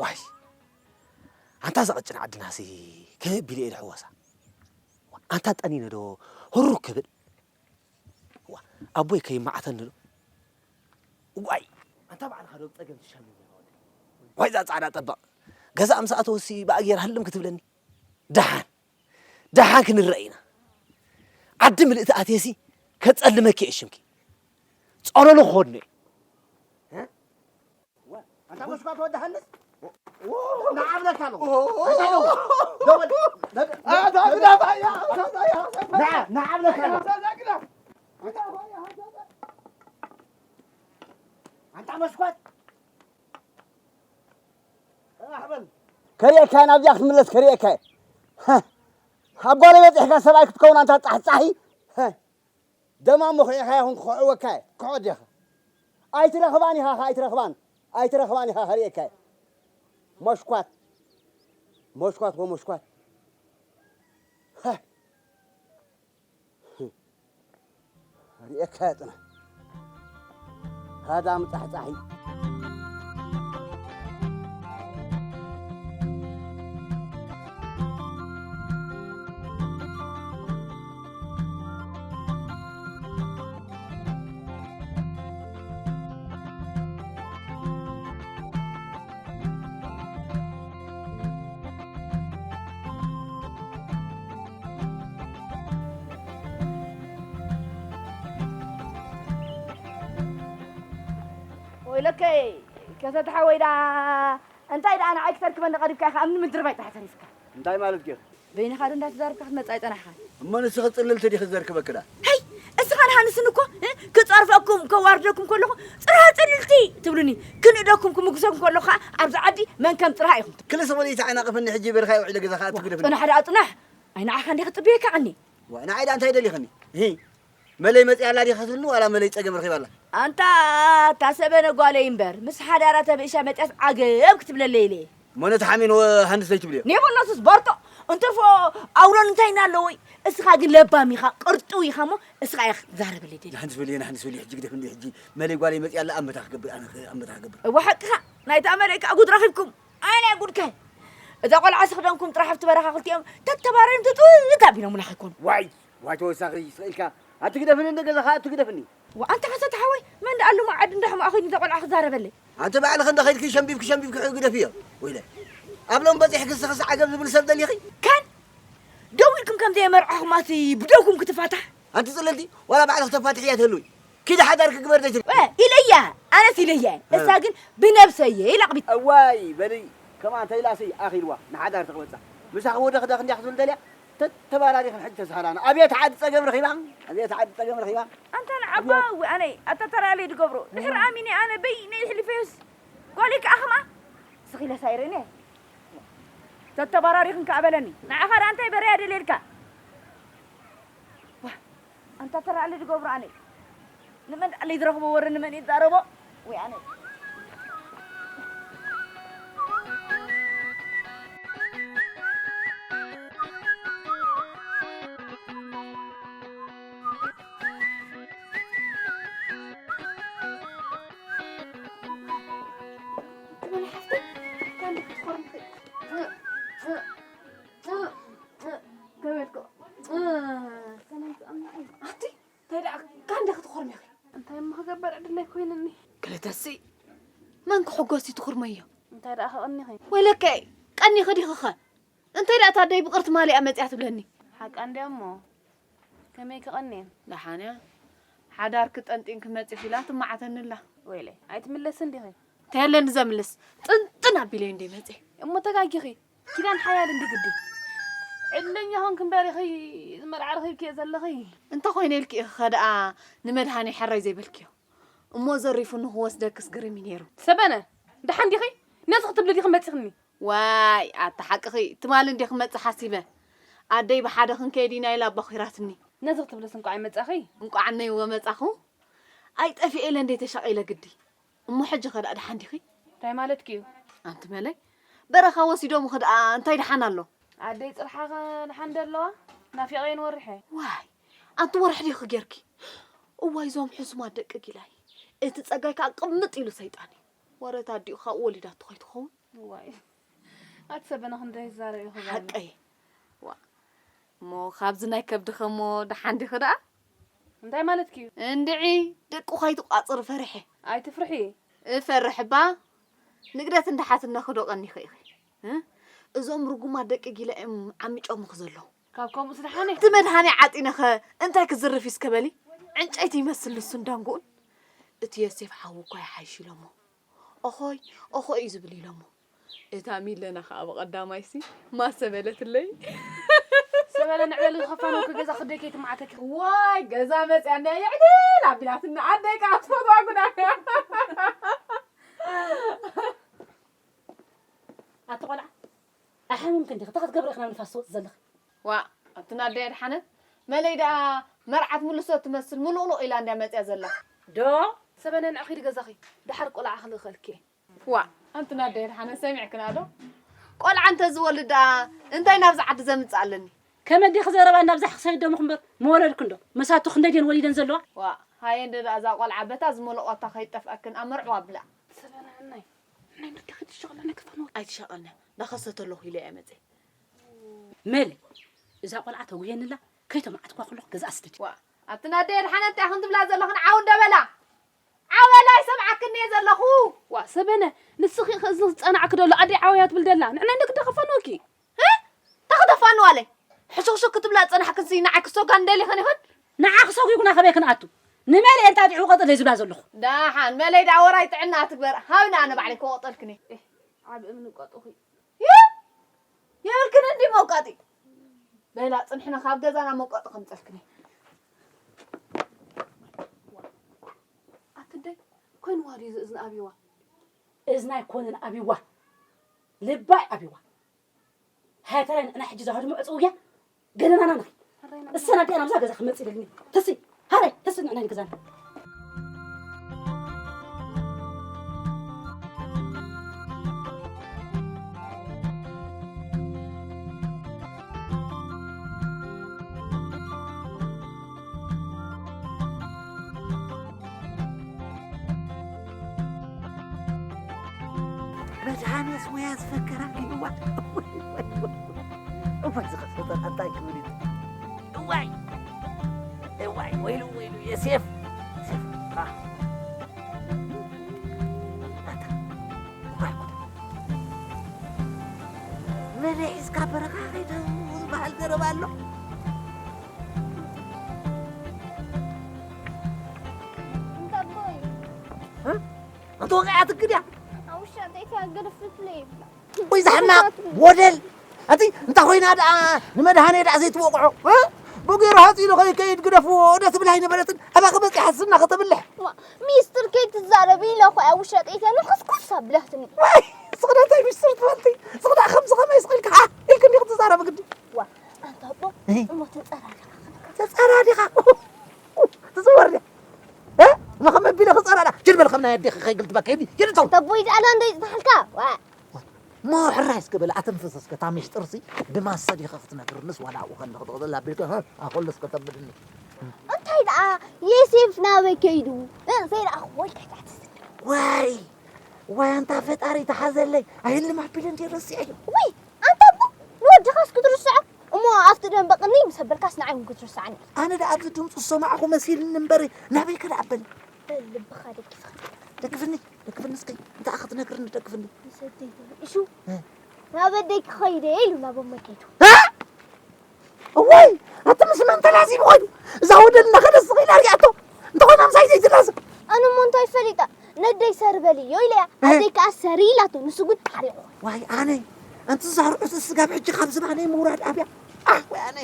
ዋይ ኣንታ እዛ ቐጭን ዓድናሲ ከመይ ኣቢለ እየ ድሕወሳ? ኣንታ ጠኒነ ዶ ህሩር ክብል? ዋ ኣቦይ ከይመዓተኒ ዶ? ዋይ ኣንታ ባዕልኻ ዶ ብጸገም ትሻመኒ? ዋይ እዛ ጻዕዳ ጠበቕ ገዛ ምስ ኣተወሲ ብኣየር ሃልም ክትብለኒ? ደሓን ደሓን ክንረአ ኢና። ዓዲ ምልእቲ ኣትየሲ ከጸልመኪ እየ ሽምኪ። ጸሎሎ ክኸድኖ እየ። ኣንታ መስኳት ወዲ ሃንስ ንዓብለካ ኣለኹ። ንዓብለካ ኣለኹ። ኣንታ መስኳት ከርእየካ ናብዚኣ ክትምለስ ከርእየካ። ኣብ ጓለ በፂሕካ ሰብኣይ ክትከውን ኣንታ ፃሕፃሒ። ደማ እሞ ክዒኻ ይኹን ክኽዕወካ እየ። ክዖ ዲኻ? ኣይትረኽባን ኢኻ ኸ ኣይትረኽባን። ኣይትረኽባን ኢኻ ከርእየካ እየ። ሞሽኳት። ሞሽኳት ወሞሽኳት። ሃ። ርእየካ እየ ጽናሕ። ሃዳም ጻሕጻሒ። ወይለከይ ከሰተ ሓወይ ደኣ እንታይ ደኣ ንዓይ ክተርክበኒ ቀሪብካ ኢኻ እምኒ ምድርባይ ጥራሕ ተሪፍካ። እንታይ ማለት ጌር? በይንኻ ዶ እንዳተዛረብካ ክትመጽእ ኣይጸናሕካን? እሞ ንስኺ ጽልልቲ ዲኺ ዘርክበኪ ደኣ? ሀይ እስኻ ንሃንስን እኮ እ፣ ክጸርፈኩም ከዋርደኩም ከለኹ ጽረ ጽልልቲ ትብሉኒ። ክንእደኩም ክምጉሰኩም ከለኹ ከዓ ኣብዚ ዓዲ መን ከም ጽርሃ ኢኹም። ክልተ ወሊታ ዓይና ቀፈኒ ሕጂ በርኻ ውዒለ ገዛኻ ኣትግደፍኒ። ጽናሕ ደኣ ጽናሕ። ኣይ ንዓኻ እንዲኻ ጽብየካ ቀኒ። ዋ ንዓይ ደኣ እንታይ ደሊኽኒ? ሂ መለይ መጽያ ኣላ ዲኻ ትብልኒ ዋላ መለይ ጸገም ረኺባ ኣላ? ኣንታ እታ ሰበነ ጓለይ እምበር ምስ ሓዳራ ተብእሻ መጽያስ ዓገብ ክትብለለይ ኢለ። እሞ ነቲ ሓሚን ወ-፣ ሃንስ ዘይትብልዮ? ኔቦላሱስ ባርቶ እንተርፎ ኣውሎን እንታይ ኢና ኣለዎ? እስኻ ግን ለባም ኢኻ ቅርጥው ኢኻ እሞ እስኻ ኢኻ ክትዛረበለይ ደሊ። ንሓንስ በልዮ ንሓንስ በልዮ ሕጂ ግደፍኒ ሕጂ መለይ ጓለይ መጽያ ኣላ ኣመታ ክገብር ኣነ ኸ ኣመታ ክገብር። እዋ ሓቅኻ ናይታ መለይ ከዓ ጉድ ረኺብኩም። ኣይ ናይ ጉድከ እዛ ቆልዓ ስኽደንኩም ጥራሕ ኣብቲ በረኻ ክልቲኦም ተተባረዮም ትጥውት ኣቢሎምና ከይኮኑ። ዋይ ዋይ ተወሳኺ ስቕ ኢልካ ኣቲ ግደፍኒ እንደ ገዛኻ ኣቲ ግደፍኒ። ዋ ኣንታ ሓሰት ሓወይ መን ደኣ ኣሉ መዓድ እንዳሕማ ኣኺድ ንዛ ቆልዓ ክዛረበለይ። ኣንቲ ባዕልኺ እንደ ኸይድኪ ሸምቢብኪ ሸምቢብኪ ሕኡ ግደፍዮ። ወይለ ኣብ ሎም በፂሕኪ ስኽስ ዓገብ ዝብል ሰብ ደሊኺ? ከን ደው ኢልኩም ከም ዘየመርዓኹም ኣቲ ብደውኩም ክትፋታሕ። ኣንቲ ፅልልቲ ዋላ ባዕልኺ ተፋትሕያ ትህልዊ ኪዲ ሓዳር ክግበር ዘይትል። ወ ኢለያ ኣነስ ኢለያ እሳ ግን ብነብሰየ ኢላ ቅቢት። እዋይ በሊ ከማን ተይላሲ ኣኺልዋ ንሓዳር ተቕበጻ ምሳኺ ወደኽደኽ እንዲያ ክትብል ደልያ ተተባራሪኽን ሕጂ ተስሃላና ኣብየት ዓዲ ጸገም ረኺባ ኣብየት ዓዲ ጸገም ረኺባ። ኣንታ ንዓባ እወ ኣነ ኣታ ተራለይ ድገብሮ ድሕር ኣሚኒ ኣነ በይ ነይ ሕሊፈዮስ ጓለይ ከኣ ኸማ ስኺለ ሳይረኔ ተተባራሪኽን ከኣ በለኒ ንዓኻ ደኣ እንታይ በረያ ደልየልካ። ዋ ኣንታ ተራለ ድገብሮ ኣነ ንመን ዳኣ ለይዝረኽቦ ወረ ንመን ይዛረቦ ወይ ኣነ። ኣቲ እንታይ ደኣ ካንደ ክትኾርሚ ኢኺ? እንታይ እሞ ክገብር ዕድለይ ኮይንኒ። ክልተሲ መን ክሕጎስ እዩ ትኹርመዮ? እንታይ ደኣ ክቐኒኺ? ወይለከይ ቀኒኺ ዲኺኸ? እንታይ ደኣ እታ ኣደይ ብቕርቲ ማሊኣ መጺኣ ትብለኒ? ሓቃ እንድያ እሞ ከመይ ክቐንየን? ደሓንያ ሓዳርኪ ጠንጢንኪ መጺኺ ኢላ ትመዓተኒ ኣላ። ወይለይ ኣይትምለስን ዲኺ? እንታይ ኣለኒ ዘምልስ? ጥንጥን ኣቢለዮ እንደ መጺአ። እሞ ተጋጊኺ። ኪዳን ሓያል እንዲ ግዲ። ዕድለኛ ኾንክ እምበር ኢኺ ዝመርዓ ረኺብክዮ ዘለኺ። እንተ ኾይነ ኢልኪ ኢኺ ኸ ደኣ ንመድሃኔ ሕራይ ዘይበልክዮ? እሞ ዘሪፉ ንኽወስደክስ ግርም እዩ ነይሩ። ሰበነ፣ ደሓን ዲኺ? ነዚ ክትብሊ ዲኺ መጺኽኒ? ዋይ፣ ኣታ ሓቅኺ፣ ትማሊ እንዲ ክመጽእ ሓሲበ። ኣደይ ብሓደ ክንከይድ ኢና ኢላ ኣባኺራትኒ። ነዚ ክትብልስ እንቋዕ መጻኺ? እንቋዕ እነይወ መጻኹ። ኣይጠፊኤ ኢለ እንደ ተሻቒለ ግዲ። እሞ ሕጂ ኸ ደኣ ደሓን ዲኺ? እንታይ ማለትኪ እዩ? ኣንቲ መለይ፣ በረኻ ወሲዶምኺ ደኣ እንታይ ደሓን ኣሎ? ኣደይ ጽርሓ ኸ ደሓን ዶ ኣለዋ? ናፊቐየን ወርሐ። ዋይ፣ ኣንቲ ወርሒ ዲኺ ጌርኪ? እዋይ፣ እዞም ሕሱማት ደቂ ጊላይ። እቲ ጸጋይ ከኣ ቅምጥ ኢሉ ሰይጣን እዩ። ወረት ኣዲኡ ካብኡ ወሊዳቶ ከይትኸውን? ዋይ ኣቲ ሰበነ ክንደይ ዝዛረብ እዩ ክዛረብ። ሓቀይ። ዋ። እሞ ካብዚ ናይ ከብድኸ እሞ ደሓን ዲኺ ደኣ? እንታይ ማለትኪ እዩ? እንድዒ፣ ደቂ ኳይትቋጽር ፈሪሐ። ኣይትፍርሒ። እፈርሕ እባ። ንግደት እንዳሓትነኺ ዶ ቀኒኺ ኢኺ? እ? እዞም ርጉማት ደቂ ጊላ እዮም ዓሚጮምኺ ዘለዉ። ካብ ከምኡስ ደሓን እየ። እቲ መድሃኒ ዓጢነኸ እንታይ ክዝርፍ እዩ እስከ በሊ? ዕንጨይቲ ይመስል ንሱን ዳንጉኡን። እቲ ዮሴፍ ሓዉ እኳ ይሓይሽ ኢሎሞ። ኦኾይ፣ ኦኾይ እዩ ዝብል ኢሎሞ። እታ ሚለና ኸዓ ብቐዳማይሲ ማሰ በለትለይ። ሰበለ ንዕበሊ ዝኸፋንወኪ ገዛ ክደይ ከይትመዓተኪ። ዋይ፣ ገዛ መፅያ እንድያ የዕልል ኣቢላትና ኣደይ ከዓ ትፈትዋ ጉዳ። ኣቲ ቆልዓ፣ ኣይሓምምክን ዲኺ? እንታይ ክትገብሪ ኢኺ ናብ ንፋስ ትወፅኢ ዘለኺ? ዋእ፣ ኣቲ ናደይ ኣድሓነት፣ መለይ ደኣ መርዓት ምልሶ ትመስል ምሉቕሉቕ ኢላ እንድያ መፅያ ዘላ። ዶ? ሰበነ ንዕኺ ዲ ገዛኺ፣ ደሓር ቆልዓ ክልእኸልኪ እየ። ዋእ፣ ኣንቲ ናደይ ኣድሓነት ሰሚዕክና ዶ? ቆልዓ እንተዝወልድ ደኣ እንታይ ናብዚ ዓዲ ዘምፅእ ኣለኒ? ከመይ ዲኺ ዘረባ ናብዛ ክሰይድ ደሞኹ እምበር፣ ምወለድክን ዶ? መሳቱ ክንደይ ድየን ወሊደን ዘለዋ? ዋእ፣ ሃየ እንደ ደኣ እዛ ቆልዓ በታ ዝመለቖታ ከይጠፍኣክን ኣመርዕዋ ኣብላ። ሰበነ ዕናይ፣ ዕናይ ንደኺ ትሸቕለኒ ክፋንወኪ። ኣይትሸቐልኒ፣ ዳኸሰ ተለኹ ኢለ እየ መፅየ። መሊ፣ እዛ ቆልዓ ተጉየንላ፣ ከይተማዓትኳ ከለኹ ገዛ ኣስደዲ። ዋ፣ ኣቲ ናደይ ኣድሓነት እንታይ ኢኽን ትብላ ዘለኽን? ዓው እንደ በላ። ዓው በላ፣ ይሰምዓክን እየ ዘለኹ። ዋ፣ ሰበነ፣ ንስኺ ኢኺ እዝኒ ዝጸናዕኪ ደሎ፣ ኣደይ ዓው እያ ትብል ደላ። ንዕናይ ንግዲ ከፋንወኪ። እ? እንታይ ከተፋንዋለይ? ሕሹኽሹኽ ክትብላ ዝጸናሕክንሲ ንዓይ ክሰጓ እንደሊኽን ይኹን? ንዓ ክሰጉ ይኹና ከበይ ክንኣቱ? ንመሊ እንጣጢዑ ቀጥለይ ዝብላ ዘለኹ። ደሓን፣ መለይ ደኣ ወራይ ጥዕና ትግበር። ሃብኒ ኣነ ባዕለይ ክወቕጠልክን እየ። ዓብ እምኒ ቀጡኺ። ዩ! የብልክን እንዲ መውቀጢ። በላ፣ ጽንሕና ካብ ገዛና መውቀጢ ከምጸልክን። ኣትደይ፣ ኮይንዋ ድዩ እዚ እዝኒ ኣብይዋ? እዝና ኣይኮነን ኣብይዋ። ልባይ ኣብይዋ። ሃተራይ ንዕና ሕጂ እዛ ህድሞ ዕጽውያ ገለናና ንኺ። እሰና ዲኣ ናብዛ ገዛ ክመጽእ ኢለኒ። ተሲ፣ ሃረይ፣ ተሲ ንዕና ንገዛና። መድሃኔስ ወያ ዝፈከራ ገይዋ። እዋይ ዝኸሰተ ኣንታይ ክብል እዩ? እዋይ፣ እዋይ፣ ወይሉ፣ ወይሉ፣ የሴፍ፣ የሴፍ፣ አ። ኣታ፣ እዋይ ጉድ። መን ሒዝካ በረኻ ከይደ ዝበሃል ዘረባ ኣሎ። እንተቦይ። እ? ኣንተ ወቂዓትክ ድያ? ኣብ ውሻ ጠይታ ገደፍትለይ ይብላ። ወይ ዛሕማ ወደል። ኣቲ እንታ ኮይና ደኣ ንመድሃኔ ደኣ ዘይትወቕዖ፣ እ? ብገይሩ ሃፂ ኢሉ ከይከይድ ግደፍዎ ዶ ትብል ኣይነበረትን? ኣባኺ በፂሓ ስና ከተብልሕ። ዋ፣ ሚስጥር ከይትዛረቢ ኢለ እኮ እያ ውሻ ጠይታ ንኹስኩስ ኣብላትኒ። ዋይ፣ ስኽዳ እንታይ ሚስጥር ትፈልጢ? ስኽዳ ከምዚ ከመይ ስቕ ኢልካ ኢልክ እንዲኹ ትዛረቢ ግዲ? ዋ፣ ኣንታ ኣቦ፣ እህ። እሞ ተጸራሪኻ። ተጸራሪኻ? ትዝወር ድያ? እ? እሞ ከም ኣቢለ ክጸራራ? ጅል በል ከም ናይ ኣዴኺ ከይግልትበካ። ሂዲ፣ ሂዲ ተው። ተቦይ ዝኣላ እንዶ ይጽናሕልካ። ዋ። እሞ ሕራይ እስከ በል፣ ኣተንፍስ እስከ፣ እታ ሚስጥርሲ ብማሰ ዲኻ ክትነግርንስ ዋላ ኣብኡ ከለኹ ትቕጽል ኣቢልካ፣ እ? ኣኸሎ እስከ ተብድኒ። እንታይ ደኣ፣ ዮሴፍ ናበይ ከይዱ? እ፣ ዘይረኣኹዎ ኢልካ ኣይትሓትት። ዋይ፣ ዋይ፣ ኣንታ ፈጣሪ ተሓዘለይ። ኣይልም ኣቢለ እንድየ ረሲዐዮ። ውይ፣ ኣንታ እሞ ንወድኻስ ክትርስዖ? እሞ ኣብቲ ደንበ ቅኒ ምስ ኣበልካስ ንዓይ እውን ክትርስዓኒ ኢኻ። ኣነ ደኣ ኣብዚ ድምፁ ዝሰማዕኹ መሲልኒ እምበሪ፣ ናበይ ከ ደኣ ኣበል? በል ልብኻ ደጊፍኻ። ደግፍኒ፣ ደግፍኒ እስከ። እንታይ ክትነግርኒ ደግፍኒ? ምስ ኣደይ ተበኢሱ፣ እ። ናብ ኣደይ ክኸይድ እየ ኢሉ ናብ ኣሞይ ከይዱ። እ? እዋይ፣ ኣቲ ምስ መን ተላዚቡ ኾይኑ? እዛ ወደል እናኸደት ስቕ ኢላ ሪኣቶ። እንተኾይና ምሳይ ዘይትላዘብ። ኣነ እሞ እንታይ ፈሊጠ? ነደይ ሰሪ በልዮ ኢለያ። እህ። ኣደይ ከኣ ሰሪ ኢላቶ፣ ንሱ ግን ተሓሪቑ። ዋይ ኣነ፣ ኣንቲ ዝዛርዑ እቲ ስጋብ ሕጂ ካብ ዝባነይ ምውራድ ኣብያ። ኣህ፣ ወይ ኣነ።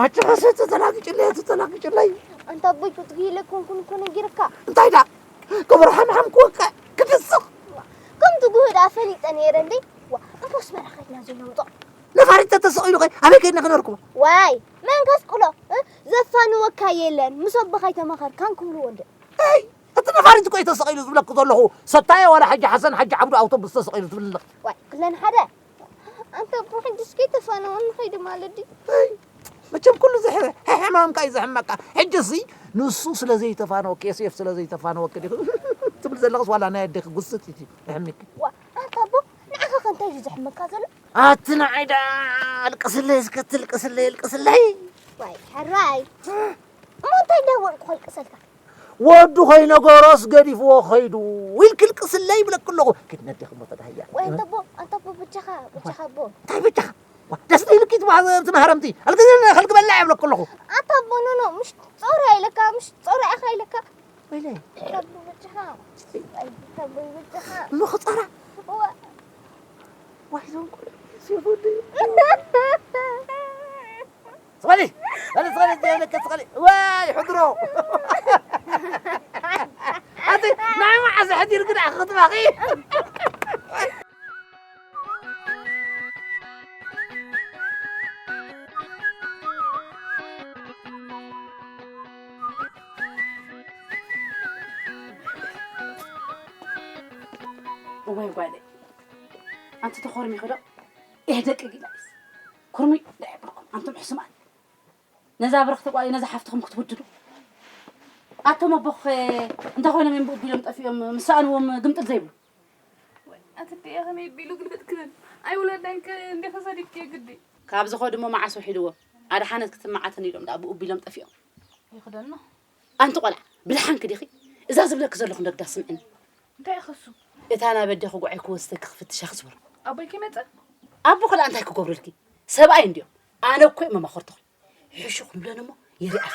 ኣቲ ኸሰ ተተላግጭለይ፣ ተተላግጭለይ። ኣንታ ኣቦይ ክትጉሂለ ኮንኩን እኮ ነጊርካ። እንታይ ዳ? ክብሩ ሓምሓም ክወቅዕ፣ ክድስኽ። ከምቲ ጉህዳ ፈሊጠ ነይረ እንዴ? ዋ፣ እሞ ኣስመራ ኸድና ዘይነምጦ። ነፋሪት ተተሰቒሉ ኸ ኣበይ ከይድና ክነርክቦ? ዋይ፣ መን ከስቅሎ? እ? ዘፋንወካ የለን፣ ምስ ኣቦኻ ኣይተማኸርካን ክብልዎ እንደ። ኣይ፣ እቲ ነፋሪት እኮ እዩ ተሰቒሉ ዝብለኪ ዘለኹ። ሰታየ ዋላ ሓጂ ሓሰን፣ ሓጂ ዓብዱ ኣውቶቡስ ተሰቒሉ ትብል ኣለኺ። ዋይ፣ ክለን ሓደ። ኣንተ እኮ ሕጂ እስኪ ተፋነወኒ ኸይዲ ማለት ድዩ? ኣይ፣ መቸም ኩሉ ዝሕ-፣ ሕማምካ እዩ ዘሕመካ። ሕጂ እሲ ንሱ ስለ ዘይተፋነወኪ፣ ኤስኤፍ ስለ ዘይተፋነወኪ ዲኺ ትብል ዘለኽስ ዋላ ናይ ኣዴኺ ጉስት እዩ ዘሕምኪ? ዋ፣ ኣንታ ኣቦ፣ ንዓኻ ከ ዝሕመካ ዘሎ ኣቲ ንዓይ ደኣ ኣልቅስለይ እስከ ትልቅስለይ ኣልቅስለይ። ዋይ ሕራይ እሞ እንታይ እንዳወንኩ ከልቅሰልካ? ወዱ ከይነገሮስ ገዲፍዎ ኸይዱ ኢልኪ ኣልቅስለይ ይብለኪ ኣለኹ። ኪድ ነዴኺ እሞ ተዳህያ። ወይ ኣንተ ኣቦ ኣንተ ኣቦ በጃኻ በጃኻ ኣቦ። እንታይ በጃኻ? ዋ፣ ደስ ኢልኪ ትባ- ትማህረምቲ ኣልቅስለይ ከልግበላ ይብለኪ ኣለኹ። ኣንተ ኣቦ ኖኖ ምሽ ጾር ኢለካ ምሽ ጾር ኢኻ ኢለካ። ወይለይ። ኣንተ ኣቦ በጃኻ ኣይ ኣንተ ኣቦ በጃኻ። እሞ ክጸራ እዋ ዋይ ዞም ቆልዑ ሴፍ ወደይ። ስቐሊ ስቐሊ ስቐሊ ስቐሊ ስቐሊ ዋይ ሕድሮ። ኣቲ ናይ መዓዝ ሕዲር ግዳ ክትባኺ። እዋይ ጓለይ ኣንቲ ተኾርሚኺ ዶ? ኤህ ደቂ ጊላይስ ኩርሚ ደሕብርኩም ኣንቱም ሕሱማት። ነዛ ብርኽቲ ጓለይ ነዛ ሓፍትኹም ክትውድዱ ኣቶም ኣቦኽ እንታይ ኮይኖም እዮም ብኡ ቢሎም ጠፊኦም ምስ ሰኣንዎም ግምጥል ዘይብሉ። ኣቲ ደየ ከመይ ቢሉ ግልብጥ ክብል ኣይውለዳይን ከ እንዴ ተሰዲድክዮ ግዲ። ካብ ዝኸዱ እሞ መዓስ ውሒድዎም ኣድሓነት ክትመዓተኒ ኢሎም ደኣ ብኡ ቢሎም ጠፊኦም። ይኽደኖ ኣንቲ ቆልዓ ብድሓንኪ ዲኺ? እዛ ዝብለኪ ዘለኹ እንደግዳ ስምዕኒ። እንታይ እዩ ክሱ? እታ ናብ ኣዴኺ ጉዐይ ክወስደኪ ክፍትሻ ክዝበሮ። ኣቦይ ከይመጸ? ኣቦ ከላ እንታይ ክገብሩልኪ? ሰብኣይ እንድዮም። ኣነ እኮ እየ መማኸርትኹም። ሕሹ ክንብለን እሞ ይርኣ።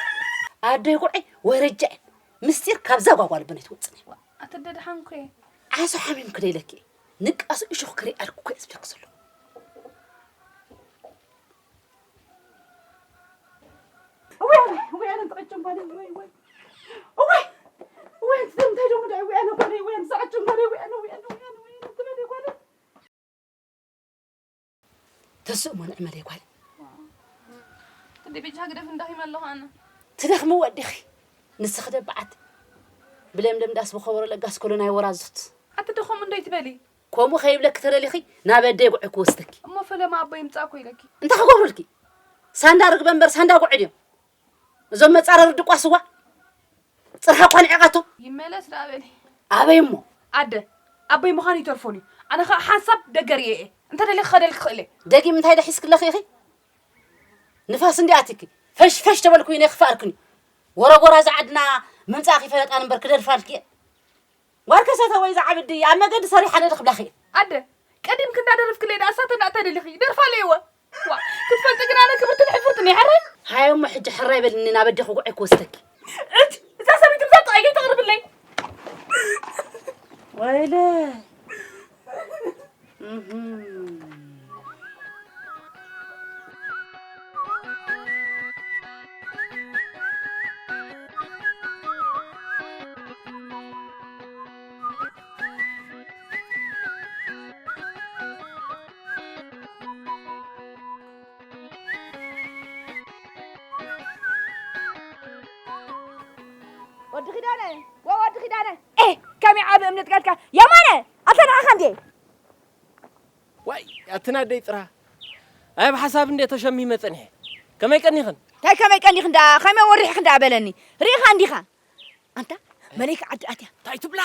ኣደይ ጉዐይ ወረጃ እየን። ምስጢር ካብዛ ጓጓ ልበን ኣይትወፅን እየ። ኣቲ ደድሓንኩ እየ። ዓሶ ሓሚምኪ ዶ ኢለኪ እየ። ንቃሱ እሾኽ ክሪኣልኩ እኮ እየ ዝብለኪ ዘለኹ። እወይ ኣነ እወይ ኣነ ዝቐጭን ጓለይ እወይ እወይ እወይ እወይ እንታይ ደሞ ዳይ እወይ ኣነ ጓለይ እወይ ኣነ ዝቐጭን ጓለይ እወይ ኣነ እወይ ኣነ እወይ ኣነ እወይ ኣነ ትበል ጓለይ። ተስእ እሞ ንዕመለይ ጓል። ትዲ ብቻ ግደፍ እንዳኺ መለኹ ኣነ። ትደኽሚ ወዲኺ ንስኺ ደበዓት ብለምለም ዳስ ብኸበሮ ለጋስ ኮሎ ናይ ወራዙት። ኣቲ ደኾም እንዶ ይትበሊ። ከምኡ ከይብለኪ ተደሊኺ ናብ ኣደይ ጉዐ ክወስደኪ። እሞ ፈለማ ኣቦይ ይምጻእ እኮ ኢለኪ። እንታይ ክገብሩልኪ? ሳንዳ ርግበ እምበር ሳንዳ ጉዐ ድዮም? እዞም መጻረሪ ድቋ ስዋ ጽርሓ እኳ ንዒቓቶ። ይመለስ ደኣ በሊ። ኣበይ እሞ? ኣደ ኣቦይ ምዃን ይተርፎን እዩ። ኣነ ኸኣ ሓንሳብ ደገ ርእየ እየ። እንተ ደሊኺ ክኸደልኪ ክእል እየ። ደጊም እንታይ ዶ ሒዝክለኺ ኢኺ? ንፋስ እንዲ ኣትኪ ፈሽ ፈሽ ተበልኩ ኢነ ክፈኣልክን እዩ። ወረጎራ እዚ ዓድና ምምጻእኪ ፈለጣን እምበር ክደርፋልኪ እየ። ዋርከሰተ ወይ ዝዓብዲ ኣብ መገዲ ሰሪሓ ነደ ክብላኺ እየ። ኣደ ቀዲምኪ እንዳደረፍክለይ ደኣ እሳተ እንዳእተደሊኺ ደርፋለይ እወ። ዋ ክትፈልጢ ግን ኣነ ክብርትን ሕፍርትን እየ ሕራይ። ሃዮ እሞ ሕጂ ሕራይ በልኒ ናብ ኣዴኺ ጉዐይ ክወስደኪ። እጅ እዛ ሰበይቲ ብዛ ጥቓይ ከይተቕርብለይ። ወይለ ወዲ ኪዳነ ወ ወዲ ኪዳነ ኤ ከመይ ዓቢ እምነት ቃልካ የማነ ኣልተረኣኻን ድየ ዋይ ኣትና ኣደይ ጥራ ኣይ ብሓሳብ እንዴ ተሸሚመ ጸኒሐ ከመይ ቀኒኽን እንታይ ከመይ ቀኒኽን ደኣ ከመይ ወሪሕኽን ደኣ በለኒ ርኢኻ እንዲኻ ኣንታ መለይካ ዓዲ ኣትያ እንታይ ትብላ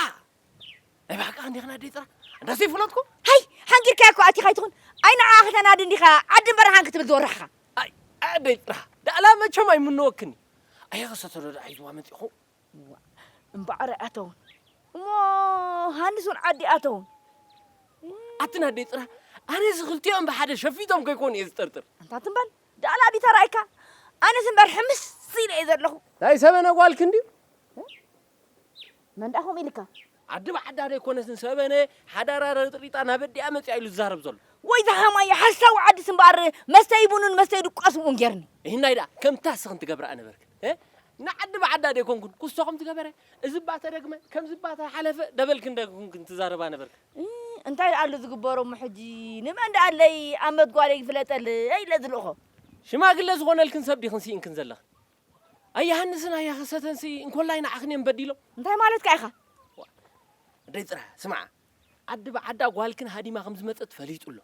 ናይ ብሓቂ እንዲኽን ኣደይ ጥራ እንዳሰይ ፍለጥኩ ሃይ ሓንጊርካ እኮ ኣቲኻ ኣይትኹን ኣይ ንዓ ከተናዲ እንዲኻ ዓዲ በረሃን ክትብል ዝወራሕኻ ኣይ ኣደይ ጥራ ዳእላ መቸም ኣይምንወክኒ ኣየ ከሰተዶ ደኣ ሒዝዋ መጺኹ እምበዓር ኣይኣተውን እሞ ሃንስ እውን ዓዲ ኣተውን ኣትን ኣደይ ጥራ ኣነ እዚ ክልቲኦም ብሓደ ሸፊቶም ከይኮኑ እየ ዝጥርጥር ኣንታ ትምበል ዳእላ ዲታ ራእይካ ኣነስ እምበር ሕምስ ኢለ እየ ዘለኹ ናይ ሰበነ ጓልክ እንድዩ መንዳ ከምኡ ኢልካ ዓዲ ብዓዳ ደይኮነትን ሰበነ ሓዳራ ረጥሪጣ ናብ ኣዲኣ መፂኣ ኢሉ ዝዛረብ ዘሎ ወይ ዝሃማዮ ሓሳዊ ዓዲ ስምባር መስተይ ቡኑን መስተይ ድቋስ እውን ጌርኒ ይህናይ ደኣ ከምታ ስኽን ትገብራ ነበርክን ንዓዲ ብዓዳ ደይኮንኩን ኩስቶኹም ትገበረ እዚ እባ ተደግመ ከምዚ እባ ተሓለፈ ደበልክን ደግምክን ትዛረባ ነበርክን እንታይ ደኣ ኣሎ ዝግበሮ እሞ ሕጂ ንመን ደኣ ኣለይ ኣብ መትጓለይ ይፍለጠለይ ኢለ ዝልእኾ ሽማግለ ዝኾነልክን ሰብ ዲኽን ስኢንክን ዘለኽን ኣያሃንስን ኣያኸሰተንሲ እንኮላይ ንዓኽን እዮም በዲሎም እንታይ ማለትካ ኢኻ ደይ ጥራ ስምዓ ዓዲ ብዓዳ ጓልክን ሃዲማ ከም ዝመፀት ፈሊጡ ኣሎ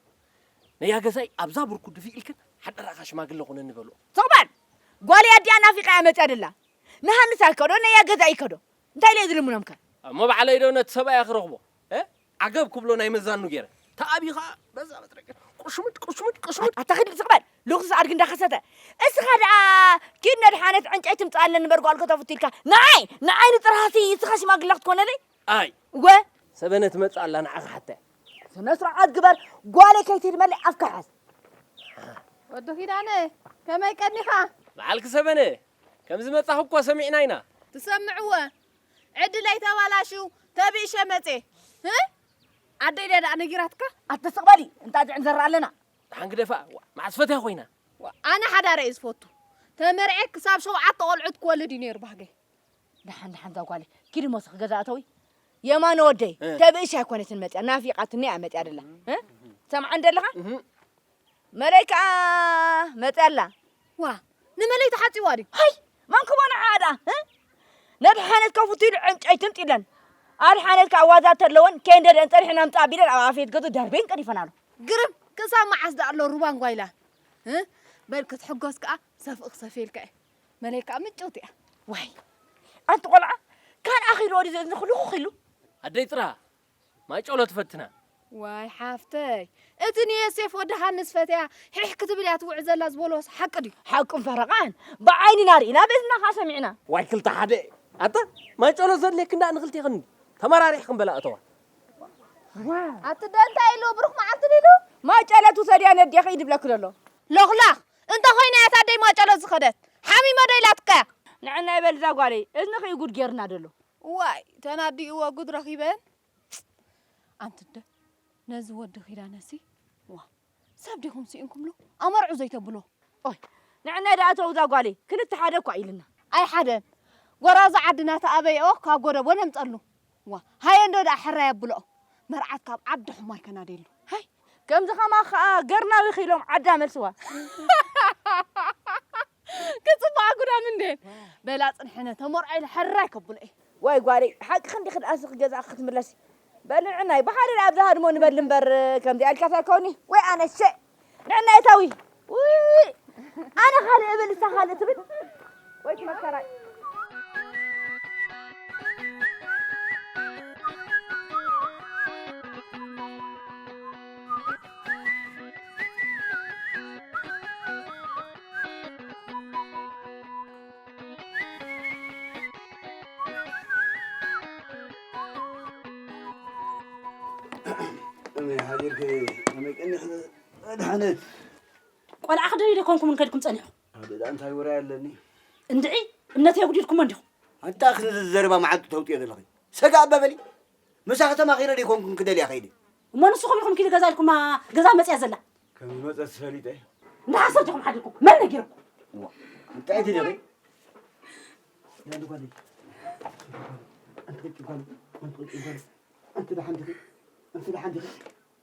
ነያ ገዛይ ኣብዛ ብርኩ ድፊ ኢልክን ሓደራኻ ሽማግለ ኾነኒ በልኦ ሶቕባል ጓለይ ኣዲኣ ናፊቓ እያ መፅያ ደላ ንሃንስ ኣይከዶ ነያ ገዛይ ይከዶ እንታይ ኢለ ዝልምኖምከ እሞ ባዕለይ ዶ ነቲ ሰብኣያ ክረኽቦ ዓገብ ክብሎ ናይ መዛኑ ገይረ ተኣቢ ኸዓ በዛ መጥረቂ ቁሽምድ ቁሽምድ ቁሽምድ። ኣታ ኽዲ ትቕበል ሉክስ ኣድጊ እንዳኸሰተ። እስኻ ደኣ ኪድ ነድሓነት ዕንጨይቲ ምጻኣለን እምበር ጓል ከተፍቱ ኢልካ ንዓይ ንዓይ ንጥራህሲ እስኻ ሽማግላ ክትኮነለይ። ኣይ እወ። ሰበነ ትመጽእ ኣላ ንዓኻ ሓታ። ስነ ስርዓት ግበር። ጓለይ ከይትድመለይ ኣፍካ ሓዝ። ወዲ ኪዳነ ከመይ ቀኒኻ? በዓልኪ ሰበነ ከም ዝመጻኹ እኮ ሰሚዕና ኢና። ትሰምዕዎ ዕድለይ ተባላሽው ተብእሸ መጼ። ህ ኣደይ ደኣ ነጊራትካ? ኣተስቕበሊ እንታ ዝዕንዘራ ኣለና። ደሓን ግደፋ። ዋ፣ መዓስ ፈትያ ኮይና? ዋ፣ ኣነ ሓዳረ እየ ዝፈቱ። ተመርዐ ክሳብ ሸውዓተ ቆልዑት ክወልድ እዩ ነይሩ ባህገይ። ደሓን ደሓን ዛጓለይ ኪዲ ሞስኽ ገዛ ኣተዊ። የማነ ወደይ እ። ተብእሽ ኣይኮነትን መፅያ ናፊቃትኒ እያ መፅያ ደላ። እ? ሰምዓ እንደለኻ እህ። መለይ ከዓ መፅያ ኣላ። ዋ ንመለይ ተሓፂዋ ድዩ? ሃይ ማንኩቦ ንዓኣ ደኣ እ? ነድሓነት ከፉቱ ኢሉ ዕንጨይትን ጢለን ኣድሓነት ከዓ ዋዛ ተለወን ከንደደን ፀኒሕና ምፃ ቢለን ኣብ ኣፍየት ገዙ ደርቤን ቀዲፈናሉ። ግርም ክሳብ መዓስ ደኣ ኣሎ ሩባን ጓይላን እ? በል ክትሕጎስ ከዓ ሰፍእ ክሰፍየልካ እየ። መለይ ከዓ ምጭውቲ እያ። ዋይ ኣንቲ ቆልዓ ካን ኣኺሉ ወዲ ዘእዝኒ ኩሉ ኩኺሉ። ኣደይ ጥራ ማይ ጨሎ ትፈትና። ዋይ ሓፍተይ እቲ ንየሴፍ ወዲ ሃንስ ፈትያ ሒሕ ክትብል እያ ትውዕ ዘላ ዝበልዎስ ሓቂ ድዩ? ሓቁን ፈረቓን ብዓይንና ርኢና በዝና ኸዓ ሰሚዕና። ዋይ ክልተ ሓደ ኣታ ማይ ጨሎ ዘድልየክ እንዳ ንኽልቴኽን ተመራሪሕክን በላ እተዋ። ኣቲ ደንታ ኢሉ ብሩኽ መዓልቲ ዲሉ ማጨለት ውሰድያ ነዴኺ ድብለክ ዘሎ። ሎኽላኽ እንተ ኾይና እያ ታደይ ማጨለት ዝኸደት ሓሚመ ዶ ኢላትካ? ንዕና ይበል እዛ ጓለይ እዝንኺ እዩ ጉድ ጌርና ደሎ። ዋይ ተናዲእዎ ጉድ ረኺበን። ኣንቲ እንደ ነዚ ወዲ ኺዳነሲ ዋ ሰብ ዲኹም ስኢንኩምሉ ኣመርዑ ዘይተብሎ። ኦይ ንዕና ደኣ ተው እዛ ጓለይ ክልተ ሓደ እኳ ኢልና። ኣይ ሓደን ጎራዙ ዓድና ተኣበይኦ ካብ ጎደቦ ነምፀሉ። ዋ ሃየ እንዶ ደኣ ሕራይ ኣብልኦ መርዓት ካብ ዓዲ ሑማይ ከናደየሉ። ሃይ ከምዚ ኸማ ኸኣ ገርናዊ ኺሎም ዓዳ መልስዋ። ክጽባኣ ጉዳም እንዴ በላ ጽንሕነ ተመርዖ ኢለ ሕራይ ከብሎ እየ። ዋይ ጓለይ ሓቂ ክንዲ ክድኣሲ ክገዛ ክትምለሲ በልዕናይ ብሓደ ኣብዛ ሃድሞ ንበል እምበር ከምዚኣ ኢልካ ተርከውኒ ወይ ኣነሸ ንዕና የታዊ ውይ ኣነ ካልእ እብል እሳ ካልእ ትብል ወይ ትመከራይ። ከመይ ሓዲርኪ? ከመይ ቀኒኺ? ኣድሓነት። ቆልዓ ክደልዩ ደይኮንኩም ከድኩም ጸኒሑ? ኣደ ደኣ እንታይ ወረ ኣለኒ? እንድዒ እምነት የጉዲልኩሞ እንዲኹም። ኣንታ ክንዚ ዘረባ መዓልቲ ተውጥዮ ዘለኺ? ሰጋ ኣበበሊ። ምሳኺ ተማኺረ ደይኮንኩም ክደልያ ከይደ። እሞ ንስኹም ኢኹም ኪዲ ገዛ ኢልኩማ ገዛ መጽያ ዘላ። ከም ዝመጸ ስፈሊጠ። እንዳሓሰብ ዲኹም ሓዲርኩም? መን ነጊርኩም? እዋ፣ እንታይ ትደኺ? ያንዱ ጓለይ። ኣንቲ ቁጭ ጓለይ። ኣንቲ ቁጭ ጓለይ። ኣንቲ ደሓን ዲኺ? ኣንቲ ደሓን ዲኺ?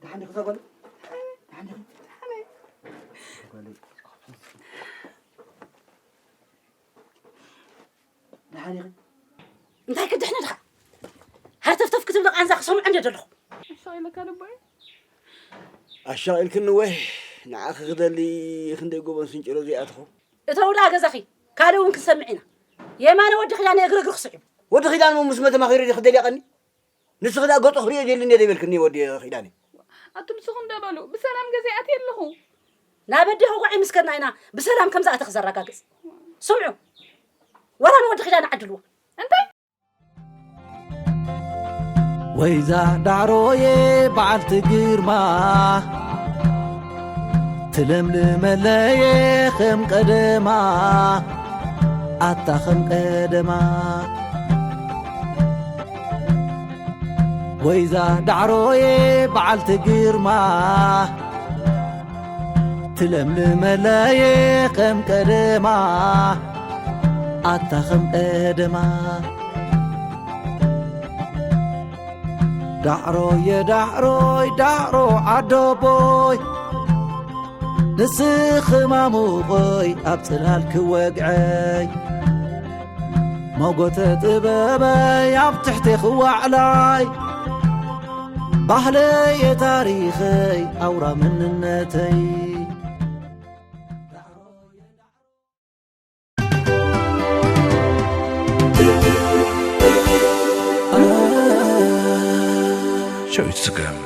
ደሓን ዲኺ እዛ ጓለይ? ደሓን ዲኺ? ጓለይ። ደሓን ኢኺ? እንታይ ክድሕነ ድኻ? ሃርተፍተፍ ክትብል ቃንዛ ክሰምዖ እንደ ዘለኹ። ኣሻቒለካ ልቦይ? ኣሻቒልክኒ ወይ? ንዓኺ ክደሊ ክንደይ ጎቦን ስንጭሮ ዘይኣትኹ? እተው ደኣ ገዛኺ፣ ካልእ እውን ክንሰምዕ ኢና። የማነ ወዲ ኺዳነ እግሪ እግሪ ክስዕብ። ወዲ ኺዳነ እሞ ምስ መተ ማኺረ ድዩ ክደልያ ቀኒ? ንስኺ ደኣ ገጹ ክርእዮ የድልኒ እየ ዘይበልክኒ ወዲ ኺዳነ? ኣቱም ስኹም ዶ በሉ፣ ብሰላም ገዛ ይኣትየ ኣለኹ። ናብ ኣዴኺ ጓዒ ምስከድና ኢና ብሰላም ከም ዝኣተኺ ዘረጋግጽ። ስምዑ፣ ወላ ንወዲ ኺዳነ ዓድልዎ። እንታይ? ወይዛ ዳዕሮየ በዓልቲ ግርማ፣ ትለምልመለየ ከም ቀደማ፣ ኣታ ከም ቀደማ። ወይዛ ዳዕሮየ በዓልቲ ግርማ፣ ትለምልመለየ ከም ቀደማ፣ ኣታ ከም ቀደማ። ዳዕሮየ ዳዕሮይ ዳዕሮ ዓዶቦይ፣ ንስኺ ማሙቐይ ኣብ ጽላል ክወግዐይ፣ መጎተ ጥበበይ ኣብ ትሕቴ ክዋዕላይ፣ ባህለየ ታሪኸይ ኣውራ መንነተይ። ሸዊት ስገም።